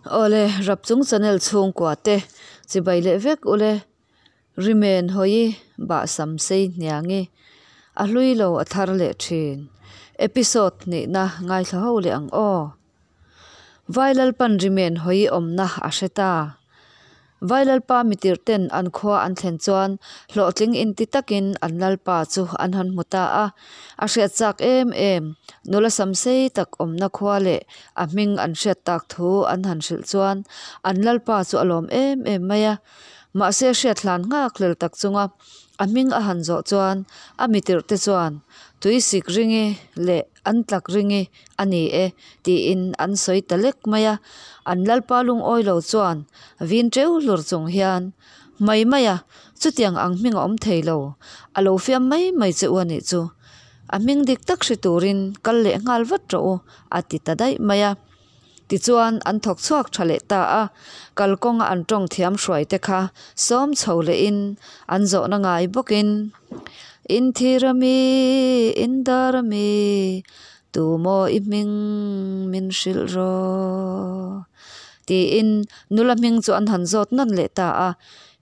Awle Rapchung channel chhungkua te chibai leh vek ule Rimen hawi bah sam sei hniangi a hlui lo a thar leh thin episode nihna ngaithla ho leh ang aw. Vailalpan Rimen hawi awmna a hre ta. Vailalpa mitirh ten an khua an thlen chuan hlawhtling inti takin an lalpa chu an han hmu ta a. A hriat chak em em, nula sam sei tak awmna khua leh a hming an hriat tak thu an han hrilh chuan an lalpa chu a lawm em em mai a. Mahse hriat hlan nghak hlel tak chunga a hming a han zawh chuan a mitirh te chuan Tuisik ringi leh an tlak ringi a ni e tiin an sawi ta lek mai a. An lalpa lungawi lo chuan vin teuh hlur chung hian Mai mai a, chutiang ang hming a awm thei lo, a lo fiam mai mai che u a nih chu. A hming dik tak hre turin kal leh nghal vat rawh u a ti ta daih mai a. Tichuan an thawk chhuak tha leh ta a, kalkawnga an tawng thiam hruai te kha sawm chho lehin an zawhna ngai bawkin, In thir a mi, in dar a mi, tu maw i hming min hrilh rawh? Tiin nula hming chu an han zawt nawn leh ta a.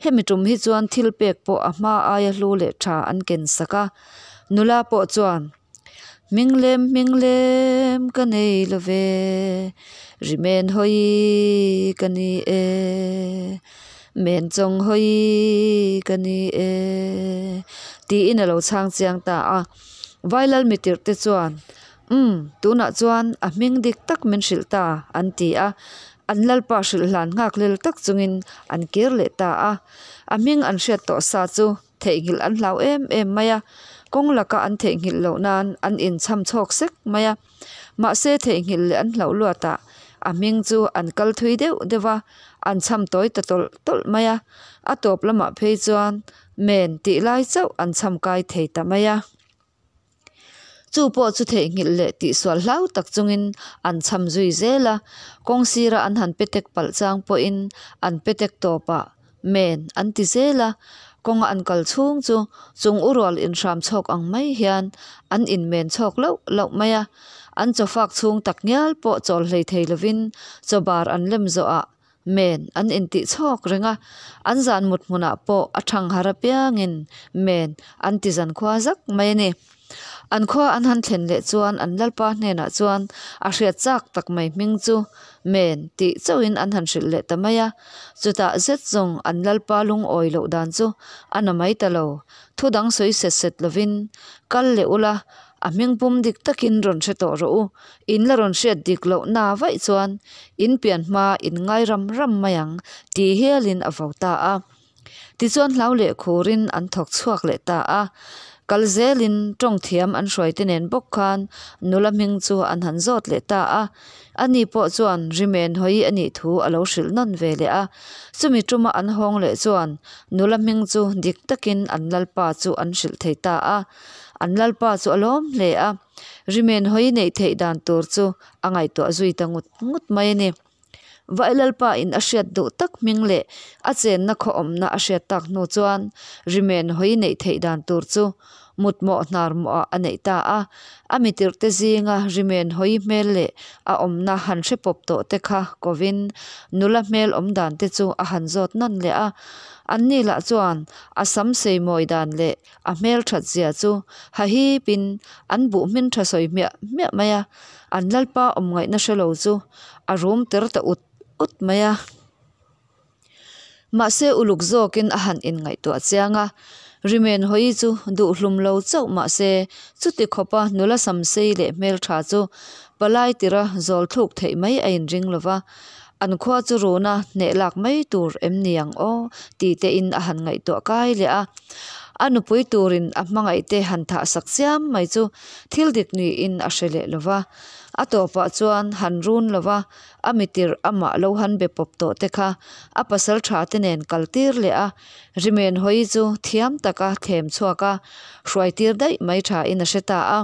Hemi tum hi chuan thil pek pawh a hma aia hlu leh tha an ken sak a. Nula pawh chuan. Hming lem hming lem ka nei lo ve, ri men hawi ka ni e, men chawng hawi ka ni e, tiin a lo chhang chiang ta a. Vailal mitirh te chuan, Umm, tunah chuan a hming dik tak min hrilh ta, an ti a. An lalpa hrilh hlan nghak lel tak chungin an kir leh ta a. A hming an hriat tawh sa chu Theihnghilh an hlau em em mai a, kawng laka an theihnghilh loh nan an inchham chhawk sek mai a. Mahse theihnghilh leh an hlauh luatah a hming chu an kal thui deuh deuh a, an chham tawi ta tawlh tawlh mai a. A tawp lamah phei chuan men tih lai chauh an chham kai thei ta mai a. Chu pawh chu theihnghilh leh tihsual hlau tak chungin an chham zui zel a, kawng sira an han petek palh chang pawhin an petek tawpah men an ti zel a, kawnga an kal chhung chu chung u rual inhram chhawk ang mai hian an inmen chhawk loh loh mai a, an chawfak chhung tak ngial pawh chawl hlei thei lovin chawbar an lem zawhah Men an intih chhawk reng a, an zan mut hmunah pawh a thang har apiangin men an ti zan khua zak mai a ni. An khua an han thlen leh chuan an lalpa hnenah chuan a hriat chak tak mai hming chu men tih chauhin an han hrilh leh ta mai a. Chutah zet zawng an lalpa lungawi loh dan chu a na mai ta lo. Thu dang sawi set set lovin kal leh ula A hming pum dik takin rawn hre tawh rawh u. In la rawn hriat dik loh na vaih chuan in pian hma in ngai ram ram mai ang tih hialin a vo ta a. Tichuan hlau leh khurin an thawk chhuak leh ta a. Kal zelin tawng thiam an hruaite nen bawk khan nula hming chu an han zawt leh ta a. Ani pawh chuan rimen hawi a nih thu a lo hrilh nawn ve leh a. Chumi tuma an hawng leh chuan nula hming chu dik takin an lalpa chu an hrilh thei ta a. An lalpa chu a lawm hle a, rimen hawi neih theih dan tur chu a ngaihtuah zui ta ngut ngut mai a ni. Vai lalpa in a hriat duh tak hming leh a chenna khaw awmna a hriat tak hnu chuan rimen hawi neih theih dan tur chu mutmawh hnar mawhah a neih ta a. A mitirhte zinga rimen hawi hmel leh a awmna han hre pawp tawh te kha kovin nula hmel awm dan te chu a han zawt nawn leh a. Anni lah chuan a sam sei mawi dan leh A hmel that zia chu hahipin an buh hmin tha sawi hmiah hmiah mai a, an lalpa awm ngaihna hre lo chu a rum ter ta ut ut mai a. Mahse uluk zawkin a han inngaihtuah chiang a, Rimen hawi chu duh hlum lo chauh mahse chuti khawpa nula samsei leh hmel tha chu palai tira zawl thluk theih mai a inring lo va, an khua chu runa hneh lak mai tur em ni ang aw tih te in a han ngaihtuah kai leh a. A nupui turin a hmangaih te han thah sak chiam mai chu thil dik niin a hre leh lo va. A tawpah chuan han run lo va, a mitirh amah lo han be pawp tawh te kha a pasal tha te nen kal tir leh a. Rimen hawi chu thiam taka thlem chhuak a, hruai tir daih mai tha in a hre ta a.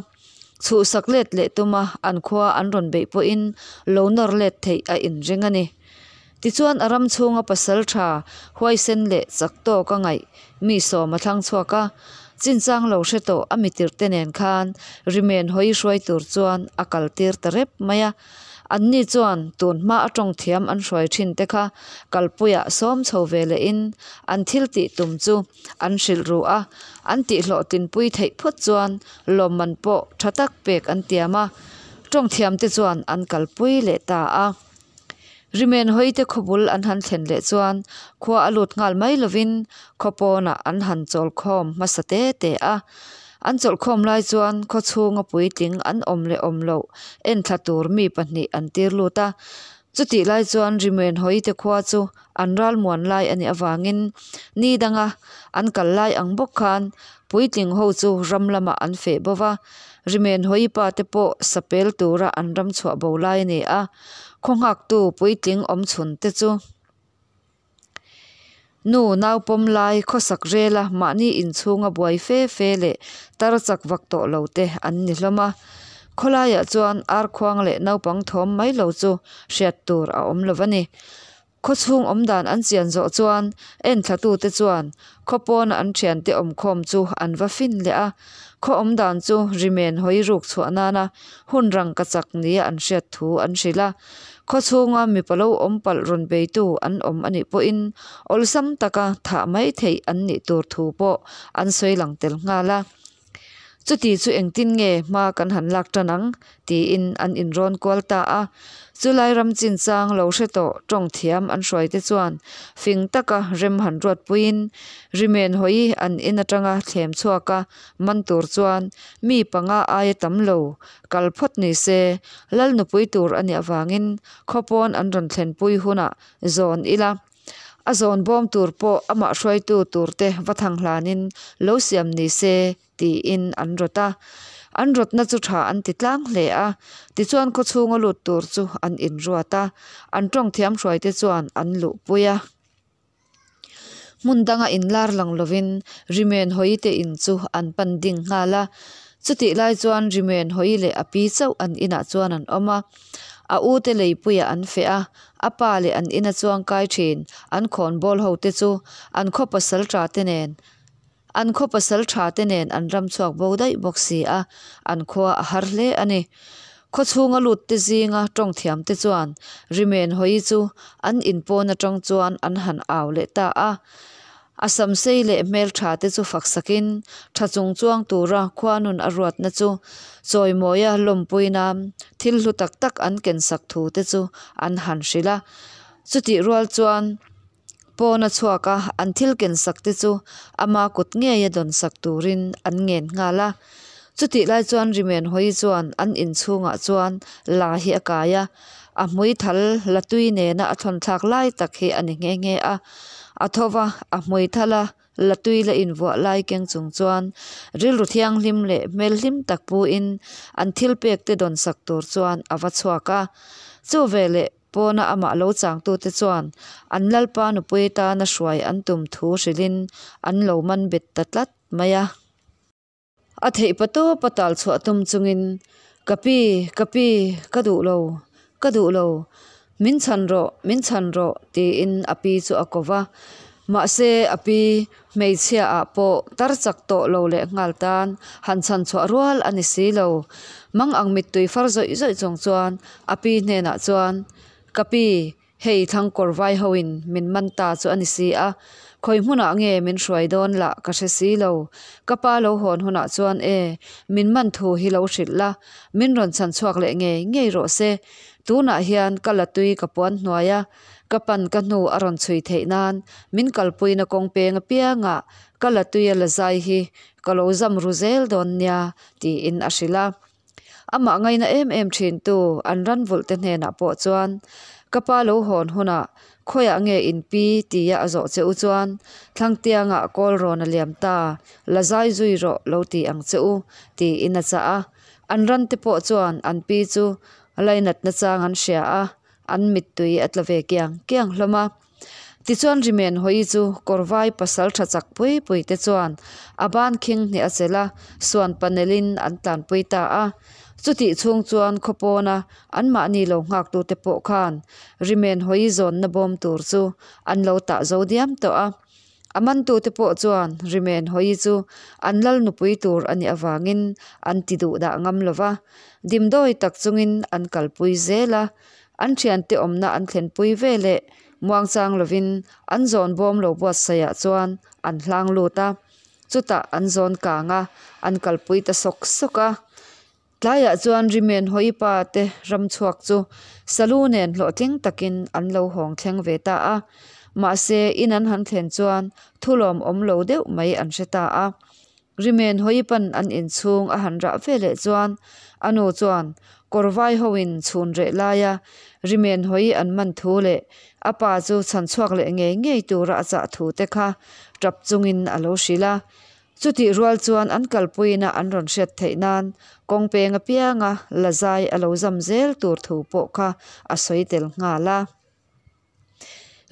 Chhuhsak let leh tuma an khua an rawn beih pawhin lo nawr let theih a inring a ni. Tichuan a ram chhunga pasal tha, huaisen leh chak tawk a ngaih mi sawm a thlang chhuak a, chinchang lo hre tawh a mitirhte nen khan rimen hawi hruai tur chuan a kal tir ta rep mai a. Anni chuan tun hma a tawng thiam an hruai thin te kha kalpuiah sawm chho ve lehin an thil tih tum chu an hrilh ru a, an tih hlawhtlinpui theih phawt chuan lawmman pawh tha tak pek an tiam a, tawng thiam te chuan an kalpui leh ta a. Rimen hawite khawbul an han thlen leh chuan khua a lut nghal mai lovin khaw pawnah an han chawlkhawm hmasa te te a. An chawlhkhawm lai chuan khaw chhunga puitling an awm leh awm loh enthla tur mi pahnih an tir lut a. Chutih lai chuan Rimen hawite khua chu an ralmuan lai a nih avangin ni danga an kal lai ang bawk khan puitling ho chu ram lamah an feh bo va. Rimen hawi pa te pawh sapel tura an ram chhuah bo lai a ni a. Khaw nghaktu puitling awm chhun te chu nu naupawm lai khawsak rela mahni inchhunga buai fe fe leh tar chak vak tawh lo te an ni hlawm a. Khawlaiah chuan ar khuang leh naupang thawm mai lo chu hriat tur a awm lo va ni. Khaw chhung awm dan an chian zawh chuan enthlatute chuan khaw pawna an thiante awmkhawm chu an va fin leh a. Khaw awm dan chu rimen hawi ruk chhuah nana hun rangka chak nia an hriat thu an hrilh a. Khaw chhunga mipa lo awm palh rawn beitu an awm a nih pawhin awlsam taka thah mai theih an nih tur thu pawh an sawi lang tel nghal a. Chuti chu engtin nge hma kan han lak tan ang? tiin an inrawn kual ta a. Chulai ram chinchang lo hre tawh tawng thiam an hruaite chuan fing taka rem han ruatpuiin Rimen hawi an in atanga thlem chhuak a man tur chuan mi panga aia tam lo kal phawt ni se, Lal nupui tur a nih avangin khaw pawn an rawn thlenpui hunah zawn ila. A zawn bawm tur pawh amah hruaitu turte va thang hlanin lo siam ni se tiin an rawt a. An rawtna chu tha an ti tlang hle a. Tichuan khaw chhunga lut tur chu an inruat a, an tawng thiam hruaite chuan an luhpui a. Hmun danga inlar lang lovin Rimen Hawite in chu an pan ding nghal a. Chutih lai chuan Rimen Hawi leh a pi chauh an inah chuan an awm a. A ute leipuiah an feh a, a pa leh an ina chuangkai thin an khawnbawl hote chu an khaw pasal tha te nen an khaw pasal tha te nen an ram chhuak bo daih bawk si a, an khua a har hle a ni. Khaw chhunga lut te zinga tawng thiam te chuan Rimen Hawi chu an inpawn atang chuan an han au leh ta a. A samsei leh hmeltha te chu fak sakin tha chung chuang tura khuanun a ruatna chu chawimawia lawmpuina thil hlu tak tak an ken sak thu te chu an han hrilh a. Chutih rual chuan pawn a chhuak a, an thil ken sak te chu ama kut ngeia dawn sak turin an ngen nghal a. Chutih lai chuan Rimen Hawi chuan an inchhungah chuan la hi a kai a, a hmui thal la tui nena a thawn thlak lai tak hi a ni nghe nghe a. A tho va, a hmui thal a, la tui la invuah lai keng chung chuan rilru thianghlim leh hmel hlim tak puin an thil pek te dawn sak tur chuan a va chhuak a. Chu veleh pawna amah lo changtute chuan an Lalpa nupui tana hruai an tum thu hrilhin an lo man bet ta tlat mai a. A theih pa tawpa tal chhuah tum chungin, Ka pi, ka pi, ka duh lo, ka duh lo, min chhan rawh, min chhan rawh, tiin a pi chu a ko va. Mahse, a pi hmeichhia ah pawh tar chak tawh lo leh nghal tan han chhan chhuah rual a ni si lo. Mang ang mittui far zawih zawih chung chuan a pi hnenah chuan, Ka pi, Hei Thlangkawr vai hoin min man ta chu a ni si a, khawi hmunah nge min hruai dawn lah ka hre si lo. Ka pa lo hawn hunah chuan e, min man thu hi lo hrilh la, min rawn chhan chhuak leh ngei ngei rawh se. Tunah hian ka la tui ka puan hnuai a, ka pan ka hnu a rawn chhui theih nan min kalpuina kawng peng apiangah ka la tui a la zai hi ka lo zam ru zel dawn nia, tiin a hrilh a. Amah ngaina em em thintu an ran vulh te hnenah pawh chuan, Ka pa lo hawn hunah khawiah nge in pi? tia a zawh che u chuan, Thlangtiangah kawl rawn a liam ta, la zai zui rawh lo ti ang che u, tiin a chah a. An ran te pawh chuan an pi chu lainatna chang an hria a, an mittui a tla ve kiang kiang hlawm a. Tichuan Rimen Hawi chu kawrvai pasal tha chak pui pui te chuan a ban khing hnih a chelh a, suan panel in an tlanpui ta a. Chutih chhung chuan khaw pawna anmahni lo nghaktute pawh khan Rimen Hawi zawnna bawm tur chu an lo tah zo diam tawh a. A mantute pawh chuan Rimen Hawi chu an lal nupui tur a nih avangin an ti duh dah ngam lo va, dimdawi tak chungin an kalpui zel a. An thiante awmna an thlenpui veleh muangchang lovin an zawn bawm lo buatsaihah chuan an hlang lut a, chutah an zawn kang a, an kalpui ta sawk sawk a. Tlaiah chuan Rimen Hawipa te ram chhuak chu Salu nen hlawhtling takin an lo hawng thleng ve ta a. Mahse, in an han thlen chuan thulawm awm lo deuh mai an hre ta a. Rimen Hawipa'n an inchhung a han rah veleh chuan a nu chuan kawr vai hoin chhun reh laia Rimen Hawi an man thu leh a pa chu chhan chhuak leh ngei ngei tura a chah thu te kha tap chungin a lo hrilh a. Chutih rual chuan an kalpuina an rawn hriat theih nan kawng peng apianga la zai a lo zam zel tur thu pawh kha a sawi tel nghal a.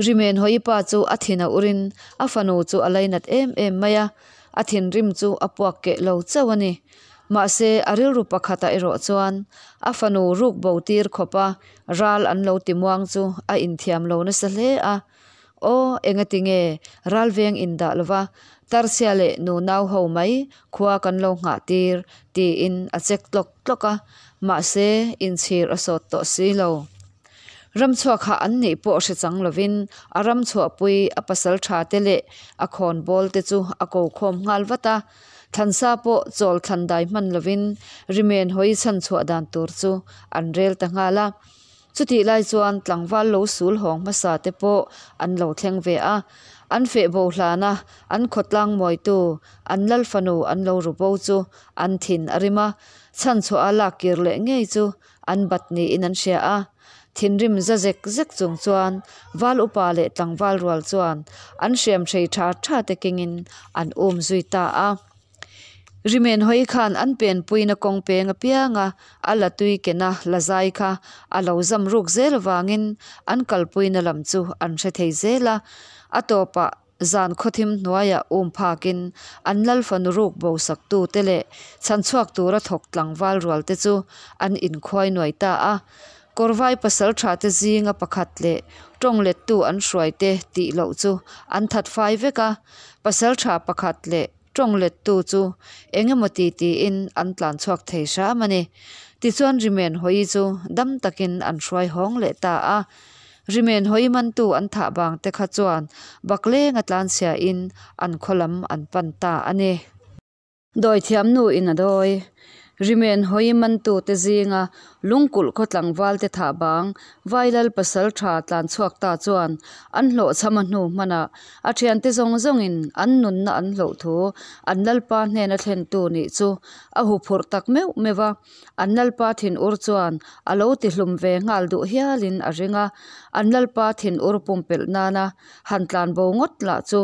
Rimen Hawipa chu a thin a urin a fanu chu a lainat em em mai a, a thinrim chu a puak keh lo chauh a ni. Mahse, a rilru pakhatah erawh chuan a fanu ruk bo tir khawpa ral an lo ti muang chu a inthiam lo nasa hle a. Aw, engati nge ralveng indah lova Tarsia leh nunau ho mai khua kan lo nghah tir tiin a check tlawk tlawk a, mahse inchhir a sawt tawh si lo. Ramchhuak hah an nih pawh hre chang lovin a ramchhuahpui a pasal tha te leh a khawnbawl te chu a ko khawm nghal vat a, Thlansa pawh chawl thlan dai hman lovin Rimen hawi chhanchhuah dan tur chu an rel ta nghal a. Chutih lai chuan tlangval lo sul hawng hmasa te pawh an lo thleng ve a, an feh bo hlana an khawtlang mawitu an lal fanu an lo ru bo chu an thin a rim a, chhanchhuah a lak kir leh ngei chu an bat niin an hria a. Thinrim za zek zek chung chuan val upa leh tlangval rual chuan an hriam hrei tha tha te kengin an um zui ta a. Rimen hawi khan an penpuina kawng peng apianga a la tui kena la zai kha a lo zam ruk zel avangin an kalpuina lam chu an hre thei zel a. A tawpah zan khawthim hnuaiah um phakin an lal fanu ruk bo saktute leh chhanchhuak tura thawk tlangval rualte chu an inkhuai nuai ta a. Kawrvai pasal thate zinga pakhat leh tawng lettu an hruaite tih loh chu an that fai vek a. Pasal tha pakhat leh Tawng lettu chu eng emaw ti tiin an tlan chhuak thei hram a ni. Tichuan Rimen Hawi chu dam takin an hruai hawng leh ta a. Rimen Hawi mantu an thah bang te kha chuan Baklenga tlanchhia in an khaw lam an pan ta a ni. Dawithiam nu in a dawi. Rimen hawi mantute zinga lungkulh khaw tlangvalte thah bang Vailal pasal tha tlan chhuak ta chuan an hlawhchham a hnu hmanah a thiante zawng zawngin an nunna an hloh thu an lalpa hnena thlentu nih chu a huphurh tak meuh meuh a. An lalpa thinur chuan a lo tihlum ve nghal duh hialin a ring a, an lalpa thinur pumpelh nana han tlanbo ngawt lah chu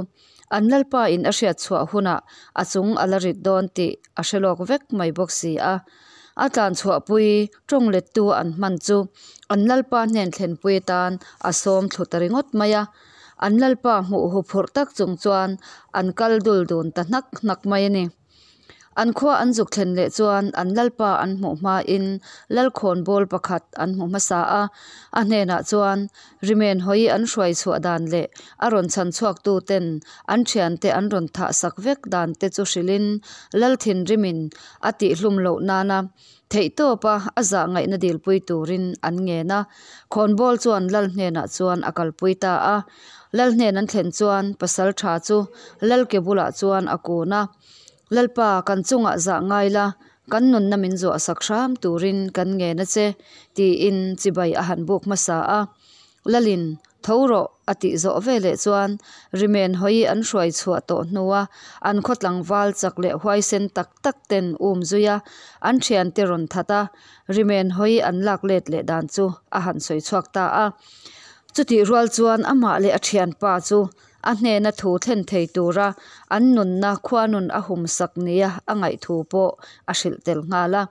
An Lalpa in a hriat chhuah hunah a chung a la rit dawn tih a hre lawk vek mai bawk si a. A tlan chhuahpui tawng lettu an hman chu an Lalpa hnen thlenpui atan a sawm thlu ta ringawt mai a. An Lalpa hmuh huphurh tak chung chuan an kal dul dun ta hnak hnak mai a ni. An khua an zuk thlen leh chuan an lalpa an hmuh hmain lalkhawnbawl pakhat an hmu hmasa a, a hnenah chuan Rimen hawi an hruai chhuah dan leh a rawn chhan chhuaktu ten an thiante an rawn thah sak vek dan te chu hrilhin lal thinrimin a tihhlum loh nana theihtawpa a zah ngaihna dilpui turin an ngen a. Khawnbawl chuan lal hnenah chuan a kalpui ta a. Lal hnen an thlen chuan pasal tha chu lal ke bulah chuan a kun a. Lalpa, kan chungah zah ngai la, kan nunna min zuah sak hram turin kan ngen a che, tiin chibai a han buk hmasa a. Lalin, Tho rawh, a tih zawh veleh chuan Rimen hawi an hruai chhuah tawh hnua an khaw tlangval chak leh huaisen tak tak ten um zui a, an thiante rawn that a, Rimen hawi an lak let leh dan chu a han sawi chhuak ta a. Chutih rual chuan amah leh a thianpa chu A hnena thu thlen thei tura an nunna khuanun a hum sak nia a ngaih thu pawh a hrilh tel nghal a.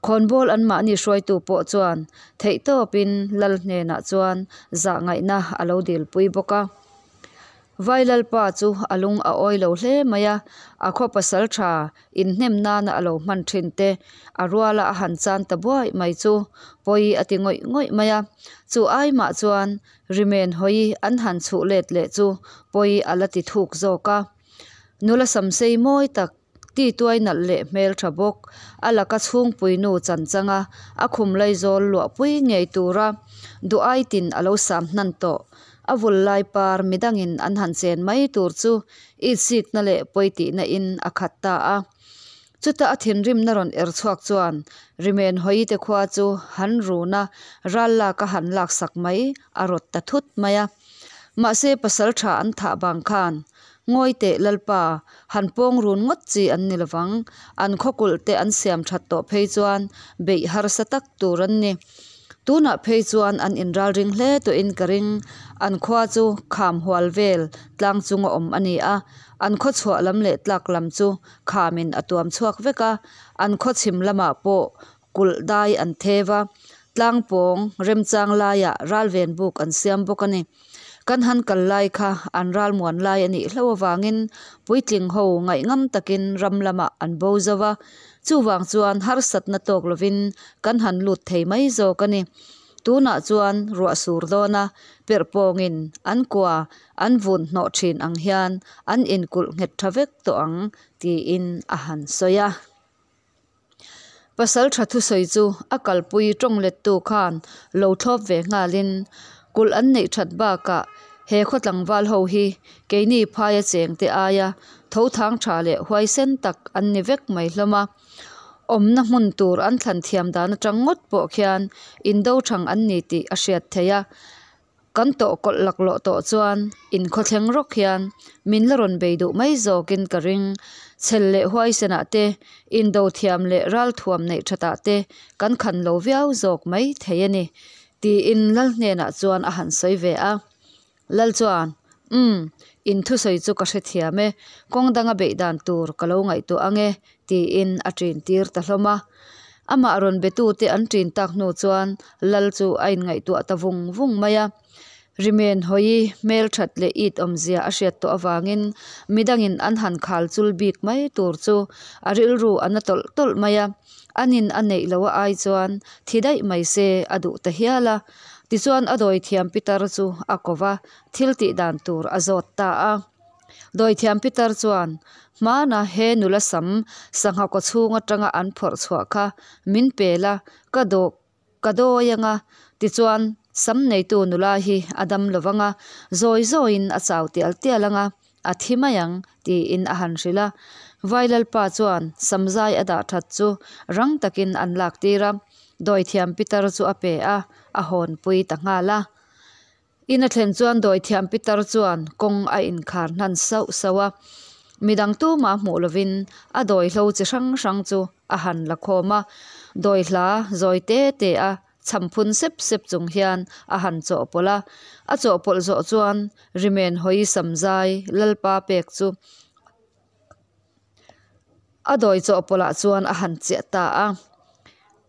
Khawnbawl anmahni hruaitu pawh chuan theihtawpin Lal hnenah chuan zahngaihna a lo dilpui bawk a. Vailalpa chu a lung a awi lo hle mai a, a khaw pasaltha inhnem nana a lo hman thin te a ruala a han chan ta buai mai chu pawi a ti ngawih ngawih mai a. Chu ai mah chuan Rimen hawi an han chhuh let leh chu pawi a la ti thuk zawk a. Nula samsei mawi tak Ti tuai nalh leh hmeltha bawk. A laka chhungpui nu chan changa a khum laizawl luahpui ngei tura duh aitin a lo sam hnan tawh. A vul lai par midangin an han chen mai tur chu itsikna leh pawitihna in a khat ta a. Chuta a thinrimna rawn er chhuak chuan Rimen Hawite khua chu han runa ral lak a han laksak mai a rawt ta thut mai a. Mahse pasaltha an thah bang khan Ngawi teh Lalpa, han pawng run ngawt chi an ni lovang. An khawkulh te an siam that tawh phei chuan beih harsa tak tur an ni. Tunah phei chuan an inralring hle tawhin ka ring. An khua chu kham hual vel tlang chunga awm a ni a, an khaw chhuah lam leh tlak lam chu khamin a tuam chhuak vek a, an khaw chhim lamah pawh kulh dai an theu a, tlang pawng remchang laiah ralven buk an siam bawk a ni. Kan han kal lai kha an ralmuan lai a nih hlauh avangin puitling ho ngaihngam takin ram lamah an bo zo a, chuvang chuan harsatna tawk lovin kan han lut thei mai zawk a ni. Tunah chuan ruah sur dawna perhpawngin an kua an vun hnawh thin ang hian an inkulh nghet tha vek tawh ang tiin a han sawi a. Pasal tha thusawi chu a kalpui tawng lettu khan lo thlawp ve nghalin, kulh an neih that bakah he khaw tlangval ho hi keini phaia chengte aia tho thang tha leh huaisen tak an ni vek mai hlawm a. Awmna hmun tur an thlan thiam dan atang ngawt pawh khian indo thang an ni tih a hriat theih a. Kan tawh kawlh laklawh tawh chuan in khawthleng rawk hian min la rawn bei duh mai zawkin ka ring. Chhel leh huaisenah te, indo thiam leh ralthuam neih thatah te kan khan lo viau zawk mai thei a ni, tiin Lal hnenah chuan a han sawi ve a. Lal chuan, Umm, in thusawi chu ka hrethiam e, kawng danga beih dan tur ka lo ngaihtuah ang e, tiin a ṭin tir ta hlawm a. Amah rawn betute an ṭin tak hnu chuan Lal chu a inngaihtuah ta vung vung mai a. Rimen hawi hmelṭhat leh it awmzia a hriat tawh avangin midangin an han khal chul bik mai tur chu a rilru a na tawlh tawlh mai a. Anin a neih loh a ai chuan thi daih mai se a duh ta hial a. Tichuan a dawithiam pitar chu a ko va, thil tih dan tur a zawt ta a. Dawithiam pitar chuan, Hmana he nula sam sangha kaw chhung atanga an phawrh chhuah kha min pe la, ka daw ka dawi anga, tichuan sam neitu nula hi a dam lo vang a, zawi zawiin a chau tial tial anga, a thi mai ang, tiin a han hrilh a. Vailalpa chuan samzai a dah that chu rang takin an lak tir a, dawithiam pitar chu a pe a, a hawnpui ta nghal a. In a thlen chuan dawithiam pitar chuan kawng a inkhar hnan sauh sauh a, midang tumah hmuh lovin a dawihlo chi hrang hrang chu a han la khawm a, dawihla zawi te te a cham phun sep sep chung hian a han chawhpawlh a, a chawhpawlh zawh chuan Rimen hawi samzai Lalpa pek chu A dawi chawhpawlh ah chuan a han chiah ta a.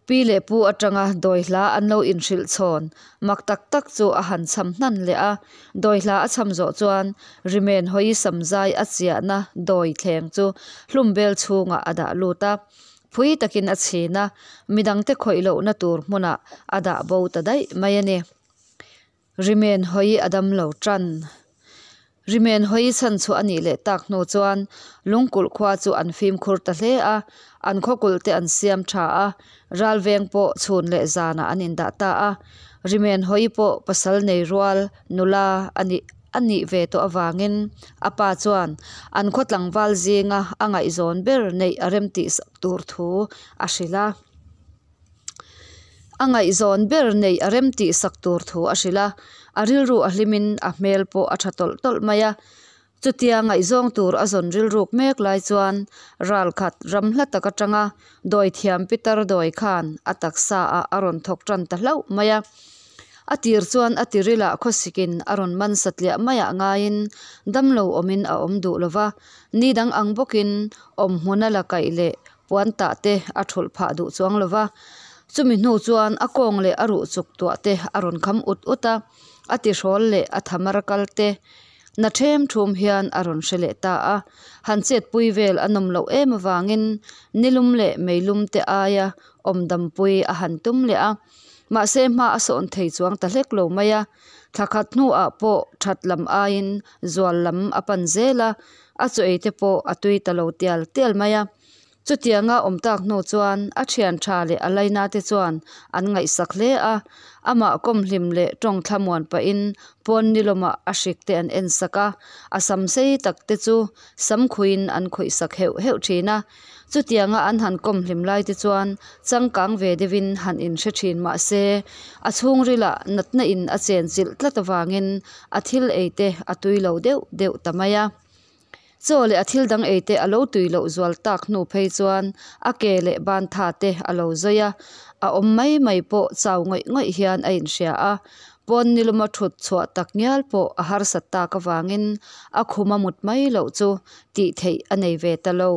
Pi leh pu atanga dawi hla an lo inhrilh chhawn mak tak tak chu a han cham hnan leh a. Dawi hla a cham zawh chuan Rimen hawi samzai a chiahna dawi thleng chu hlum bel chhungah a dah lut a. Phui takin a chhin a, midangte khawih lohna tur hmunah a dah bo ta daih mai a ni. Rimen hawi a dam lo tan. Rimen hawi chhan chhuah a nih leh tak hnu chuan Lungkulh khua chu an fimkhur ta hle a, an khawkulh te an siam tha a, ralveng pawh chhun leh zanah an indah ta a. Rimen hawi pawh pasal nei rual nula a nih a nih ve tawh avangin a pa chuan an khaw tlangval zinga a ngaihzawn ber neih a remtih sak tur thu a hrilh a. A ngaihzawn ber neih a rem tih sak tur thu a hrilh a, a rilru a hlimin a hmel pawh a tha tawlh tawlh mai a. Chutia ngaihzawng tur a zawn rilruk mek lai chuan ral khat ram hla tak atanga dawithiam pitar dawi khan a taksa ah a rawn thawk tan ta hlauh mai a. A tir chuan a tirilah khawsikin a rawn man satliah maiah ngaiin damlo awmin a awm duh lova, ni dang ang bawkin awmhmuna la kaih leh Puan tah te a thulh phah duh chuang lo va, chumi hnu chuan a kawng leh a ruh chuk tuah te a rawn kham ut ut a, a tihrawl leh a thamar kal te, Na ṭhem ṭhum hian a rawn hre leh ta a. Han chetpui vel a nawm loh em avangin nilum leh meilum te aia awm dampui a han tum leh a. Mahse hma a sawn thei chuang ta hlek lo mai a. Thla khat hnuah pawh that lam aiin zual lam a pan zel a, a chaw ei te pawh a tui ta lo tial tial mai a. Chutianga awm tak hnu chuan a thian tha leh a laina te chuan an ngaihsak hle a, amah kawmhlim leh tawng thlamuan pahin pawn nilawmah a hrik te an en sak a, a sam sei tak te chu sam khuiin an khuih sak heuh heuh thin a. Chutianga an han kawmhlim lai te chuan changkang ve deuhin han inhre thin mah se, a chhungrilah natna in a chenchilh tlat avangin a thil ei te a tui lo deuh deuh ta mai a. Chaw leh a thil dang ei te a lo tui loh zual tak hnu phei chuan a ke leh ban tha te a lo zawi a, a awm mai mai pawh chau ngawih ngawih hian a inhria a. Pawn niluma thut chhuah tak ngial pawh a harsat tak avangin a khuma mut mai loh chu tih theih a nei ve ta lo.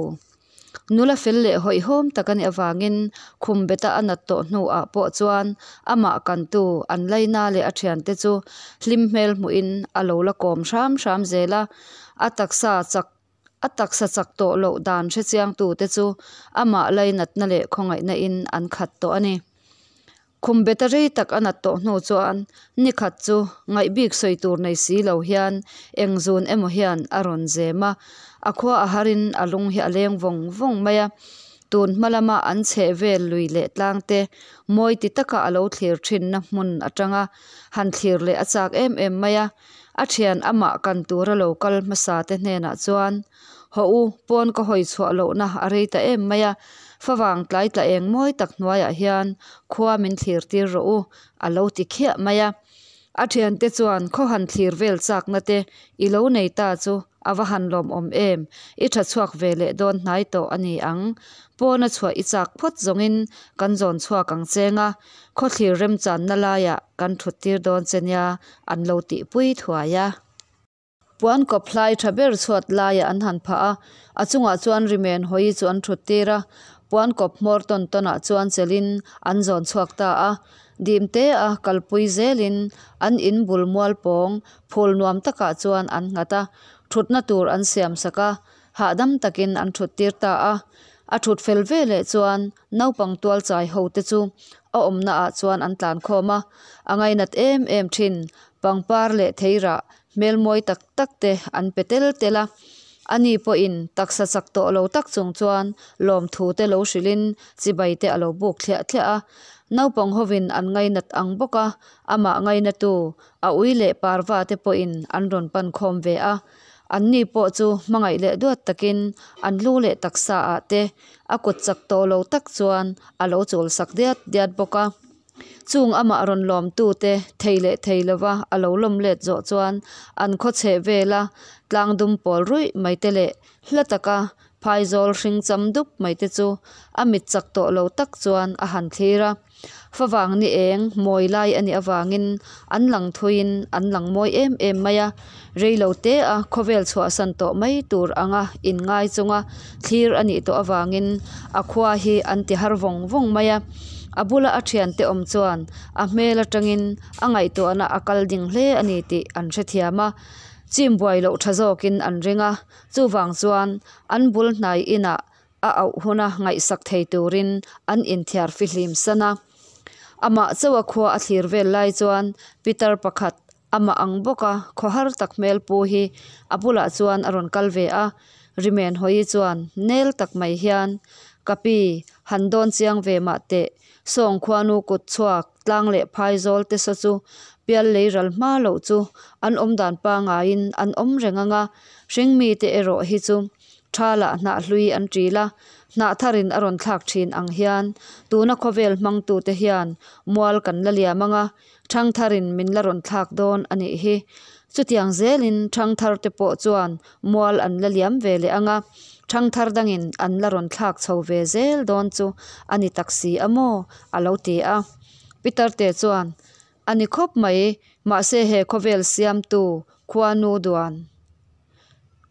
Nula fel leh hawihhawm tak a nih avangin khum beta a nat tawh hnuah pawh chuan amah kantu an laina leh a thiante chu hlim hmel hmuhin a lo la kawm hram hram zel a. A taksa chak a taksa chak tawh loh dan hrechiangtute chu amah lainatna leh khawngaihna in an khat tawh a ni. Khum beta rei tak a nat tawh hnu chuan ni khat chu ngaih bik sawi tur nei si lo hian eng zun emaw hian a rawn zem a, a khua a harin a lung hi a leng vawng vawng mai a. Tun hma lama an chheh vel lui leh tlang te mawi ti taka a lo thlir thinna hmun atanga han thlir leh a chak em em mai a. A thian amah kan tura lo kal hmasa te hnenah chuan, Hawh u, pawn ka hawi chhuah lohna a rei ta em mai a, favang tlai tla eng mawi tak hnuaiah hian khua min thlir tir rawh u, a lo ti khiah mai a. A thiante chuan khaw han thlir vel chakna te i lo nei ta chu a va han lawmawm em, i tha chhuak ve leh dawn hnai tawh a ni ang. Pawna chhuah i chak phawt zawngin kan zawn chhuak ang cheng a, khaw thlir remchanna laiah kan thut tir dawn che nia an lo tihpui thuai a. Puan kawp hlai tha ber chhuat laiah an han phah a, a chungah chuan rimen hawi chu an thut tir a, puan kawp hmawr tawn tawnah chuan chelhin an zawn chhuak ta a. Dim te a kalpui zelin an in bul mual pawng phul nuam takah chuan an nghat a, thutna tur an siam sak a, hahdam takin an thut tir ta a. A thut fel veleh chuan naupang tual chai ho te chu a awmna ah chuan an tlan khawm a, a ngainat em em thin pangpar leh theirah hmel mawi tak tak te an pe tel tel a. Ani pawhin taksa chak tawh lo tak chung chuan lawmthu te lo hrilhin chibai te a lo buk thliah thliah a. Naupang hovin an ngainat ang bawk a, amah ngainatu a ui leh parva te pawhin an rawn pan khawm ve a. Anni pawh chu hmangaih leh duat takin an lu leh taksa ah te a kut chak tawh lo tak chuan a lo chul sak diat diat bawk a. Chung amah rawn lawmtu te thei leh thei lova a lo lawm let zawh chuan an khaw chheh vela tlang dum pawl ruih mai te leh hla taka phaizawl hring cham dup mai te chu a mit chak tawh lo tak chuan a han thlir a. Favang ni eng mawi lai a nih avangin an lang thuiin an lang mawi em em mai a, rei lo te a khawvel chhuahsan tawh mai tur anga inngai chunga thlir a nih tawh avangin a khua hi an ti har vawng vawng mai a. A bula a thiante awm chuan a hmel atangin a ngaihtuahna a kal ding hle a ni tih an hrethiam a, chim buai loh tha zawkin an ring a, chuvang chuan an bul hnai inah a auh huna ngaihsak thei turin an inthiar fihlim san a. Amah chauha khua a thlir vel lai chuan Peter pakhat amah ang bawka khawhar tak hmel pu hi a bulah chuan a rawn kal ve a. Rimen hawi chuan nel tak mai hian, Ka pi, han dawn chiang ve mah teh, sawng khuanu kut chhuak tlang leh phaizawl te saw chu pial lei ral hma loh chu an awm dan pangaiin an awm reng ang a, hringmite erawh hi chu Tha lah hnah hlui an ṭil a, hnah tharin a rawn thlak ṭhin ang hian tuna khawvel hmangtute hian mual kan la liam ang a, ṭhang tharin min la rawn thlak dawn a nih hi. Chutiang zelin ṭhang tharte pawh chuan mual an la liam ve leh ang a, ṭhang thar dangin an la rawn thlak chho ve zel dawn chu a ni tak si a maw? a lo ti a. Pitarte chuan, A ni khawp mai, mahse he khawvel siamtu khuanu duan.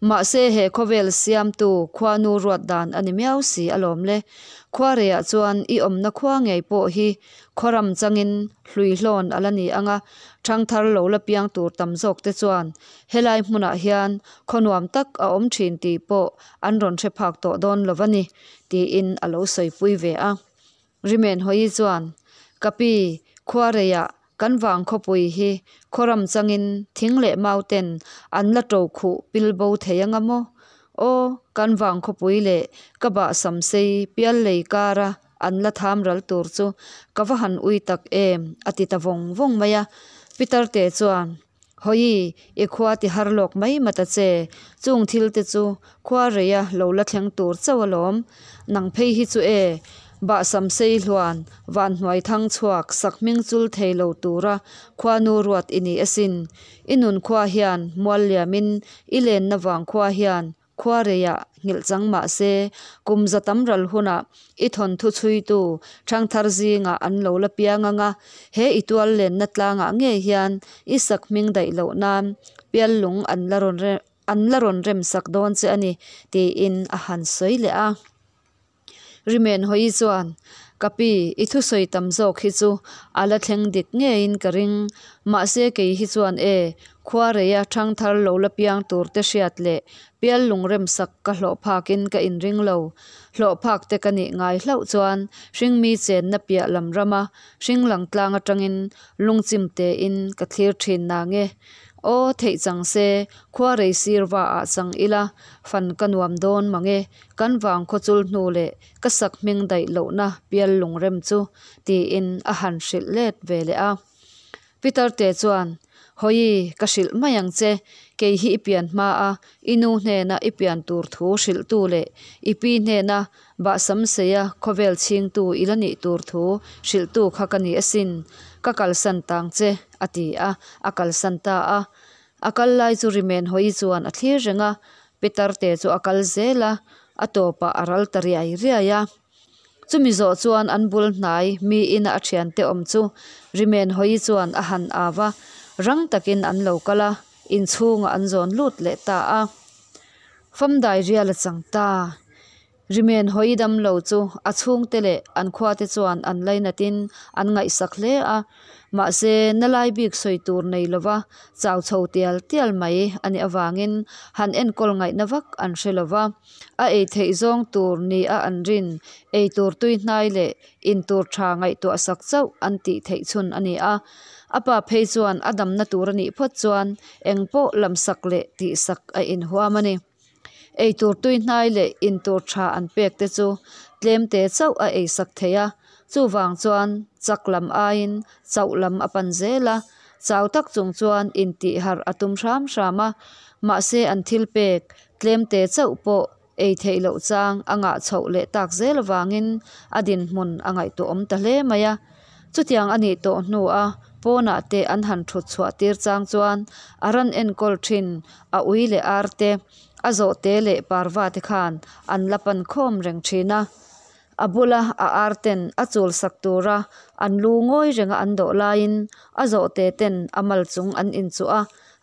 Mahse he khawvel siamtu khuanu ruat dan a ni miau si alawm le. Khuareiah chuan i awmna khua ngei pawh hi khawram changin hluihlawn a la ni ang a, ṭhangthar lo la piang tur tam zawk te chuan helai hmunah hian khaw nuam tak a awm ṭhin tih pawh an rawn hre phak tawh dawn lo va ni, tiin a lo sawipui ve a. Rimen Hawi chuan, Ka pi, khuareiah kan vang khawpui hi khawram changin thing leh mau ten an la ṭo khuh pil bo thei anga maw? Aw, kan vang khawpui leh ka bah samsei pial lei kara an la tham ral tur chu ka va han ui tak em, a ti ta vawng vawng mai a. Pitar te chuan, Hawi, i khua ti har lawk mai ma ta che, chung thil te chu khua reia lo la thleng tur chauh alawm. Nang phei hi chu e, bah samsei hluan van hnuai thang chhuak sak hming chul thei lo tura khuanu ruat i ni asin. I nun khua hian mual liamin i lenna vang khua hian Khua reiah nghilh chang mah se, kum za tam ral hunah i thawnthu chhuitu ṭhangthar zingah an lo la piang ang a, he i tual lenna tlangah ngei hian i sak hming daih loh nan pial lung an la rawn an la rawn rem sak dawn che a ni, tiin a han sawi leh a. Rimen Hawi chuan, Ka pi, i thusawi tam zawk hi chu a la thleng dik ngeiin ka ring. Mahse kei hi chuan e, khua reia ṭhangthar lo la piang tur te hriat leh pial lungremsak ka hlawh phakin ka inring lo. Hlawh phak te ka nih ngai hlauh chuan hringmi chenna piah lam rama hring lang tlang aṭangin lungchim tein ka thlir ṭhin nange. Aw, theih chang se, khua rei sir va ah chang ila, fan ka nuam dawn mange. Kan vang khawchul hnu leh ka sak hming daih lohna pial lungrem chu, tiin a han hrilh let ve leh a. Peter te chuan, Hawi, ka hrilh mai ang che, kei hi i pian hma a, i nu hnena i pian tur thu hrilhtu leh i pi hnena bahsam seia khawvel chhingtu i la nih tur thu hrilhtu kha ka ni asin, ka kalsan tang che, a ti a, a kalsan ta a. A kal lai chu Rimen Hawi chuan a thlir reng a, Peter te chu a kal zel a, a tawpah a ral ta riai riai a. Chumi zawh chuan an bul hnai mi ina a thiante awm chu Rimen Hawi chuan a han au a, rang takin an lo kal a, inchhungah an zawn lut leh ta a. Famdai rial a chang ta. Rimen hawi dam lo chu a chhungte leh an khuate chuan an lainatin an ngaihsak hle a, mahse na lai bik sawi tur nei lova chau chho tial tial mai a nih avangin han enkawl ngaihna vak an hre lova. A ei theih zawng tur ni a an rin ei tur tui hnai leh in tur tha ngaihtuah sak chauh an tih theih chhun a ni a. A pa phei chuan a damna tur a nih phawt chuan engpawh lamsak leh tihsak a inhuam a ni. Eitur tui hnai leh intur tha an pek te chu tlem te chauh a eisak thei a, chuvang chuan chak lam aiin chauh lam a pan zel a, chau tak chung chuan intih harh a tum hram hram a, mahse an thil pek tlem te chauh pawh ei theih loh chang a ngah chhoh leh tak zel avangin a dinhmun a ngaihtuahawm ta hle mai a. Chutiang a nih tawh hnua pawnah te an han thut chhuah tir chang chuan a ran enkawl thin a ui leh ar te, a zawhte leh parva te khan an la pan khawm reng thin a. A bula a ar ten a chul sak tura an lu ngawi renga an dawh laiin a zawhte ten a mal chung an inchuh a,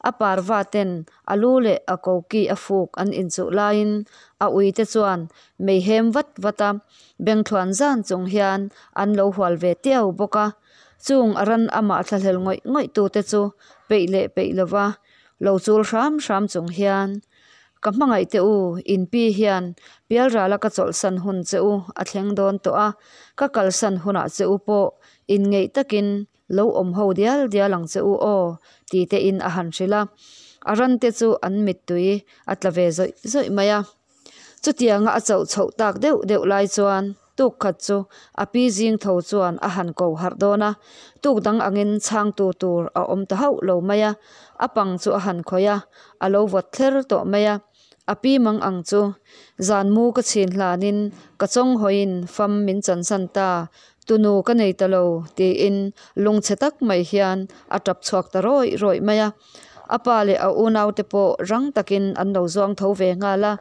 a parva ten a lu leh a koki a fuk an inchuh laiin a uite chuan mei hem vat vat a, bengthluan zan chung hian an lo hual ve tiau bawk a. Chung a ran amah thlahlel ngawih ngawih tute chu peih leh peih lova lo chul hram hram chung hian, Ka hmangaih teh u, in pi hian pialrala ka chawlhsan hun che u a thleng dawn tawh a, ka kalsan hunah che u pawh inngeih takin Lo awm ho dial dial ang che u aw, ti te in a han hrilh a. A ran te chu an mittui a tla ve zawih zawih mai a. Chutianga a chauh chhoh tak deuh deuh lai chuan tuk khat chu a pi zing tho chuan a han ko harh dawn a. Tuk dang angin chhangtu tur a awm ta hauh lo mai a. A pang chu a han khawih a, a lo vawt thler tawh mai a. A pi mang ang chu zan mu ka chhin hlanin ka chawng hawiin fam min chansan ta, tunu ka nei ta lo tiin lungchhe tak mai hian a tap chhuak ta rawih rawih mai a. A pa leh a unaute pawh rang takin an lo zuang tho ve nghal a,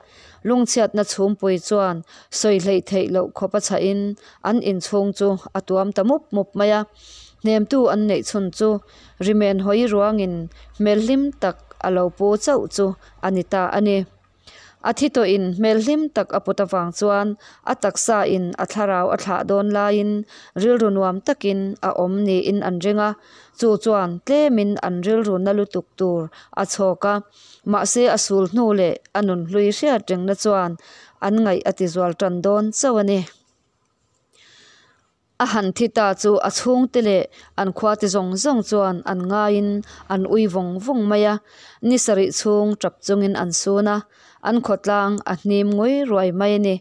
lungchhiatna chhumpui chuan sawi hleih theih loh khawp a chhahin an inchhung chu a tuam ta mup mup mai a. Hnemtu an neih chhun chu Rimen hawi ruangin hmelhlim tak a lo pu chauh chu a ni ta a ni. A thi tawhin hmel hlim tak a put avang chuan a taksa in a thlarau a thlah dawn laiin rilru nuam takin a awm niin an ring a, chu chuan tlemin an rilru na lutuk tur a chhawk a, mahse a sul hnu leh a nunhlui hriat rengna chuan an ngaih a tizual tan dawn chauh a ni. A han thi ta chu a chhungte leh an khuate zawng zawng chuan an ngaiin an ui vawng vawng mai a, ni sarih chhung tap chungin an sun a, an khawtlang a hnim ngui ruai mai a ni.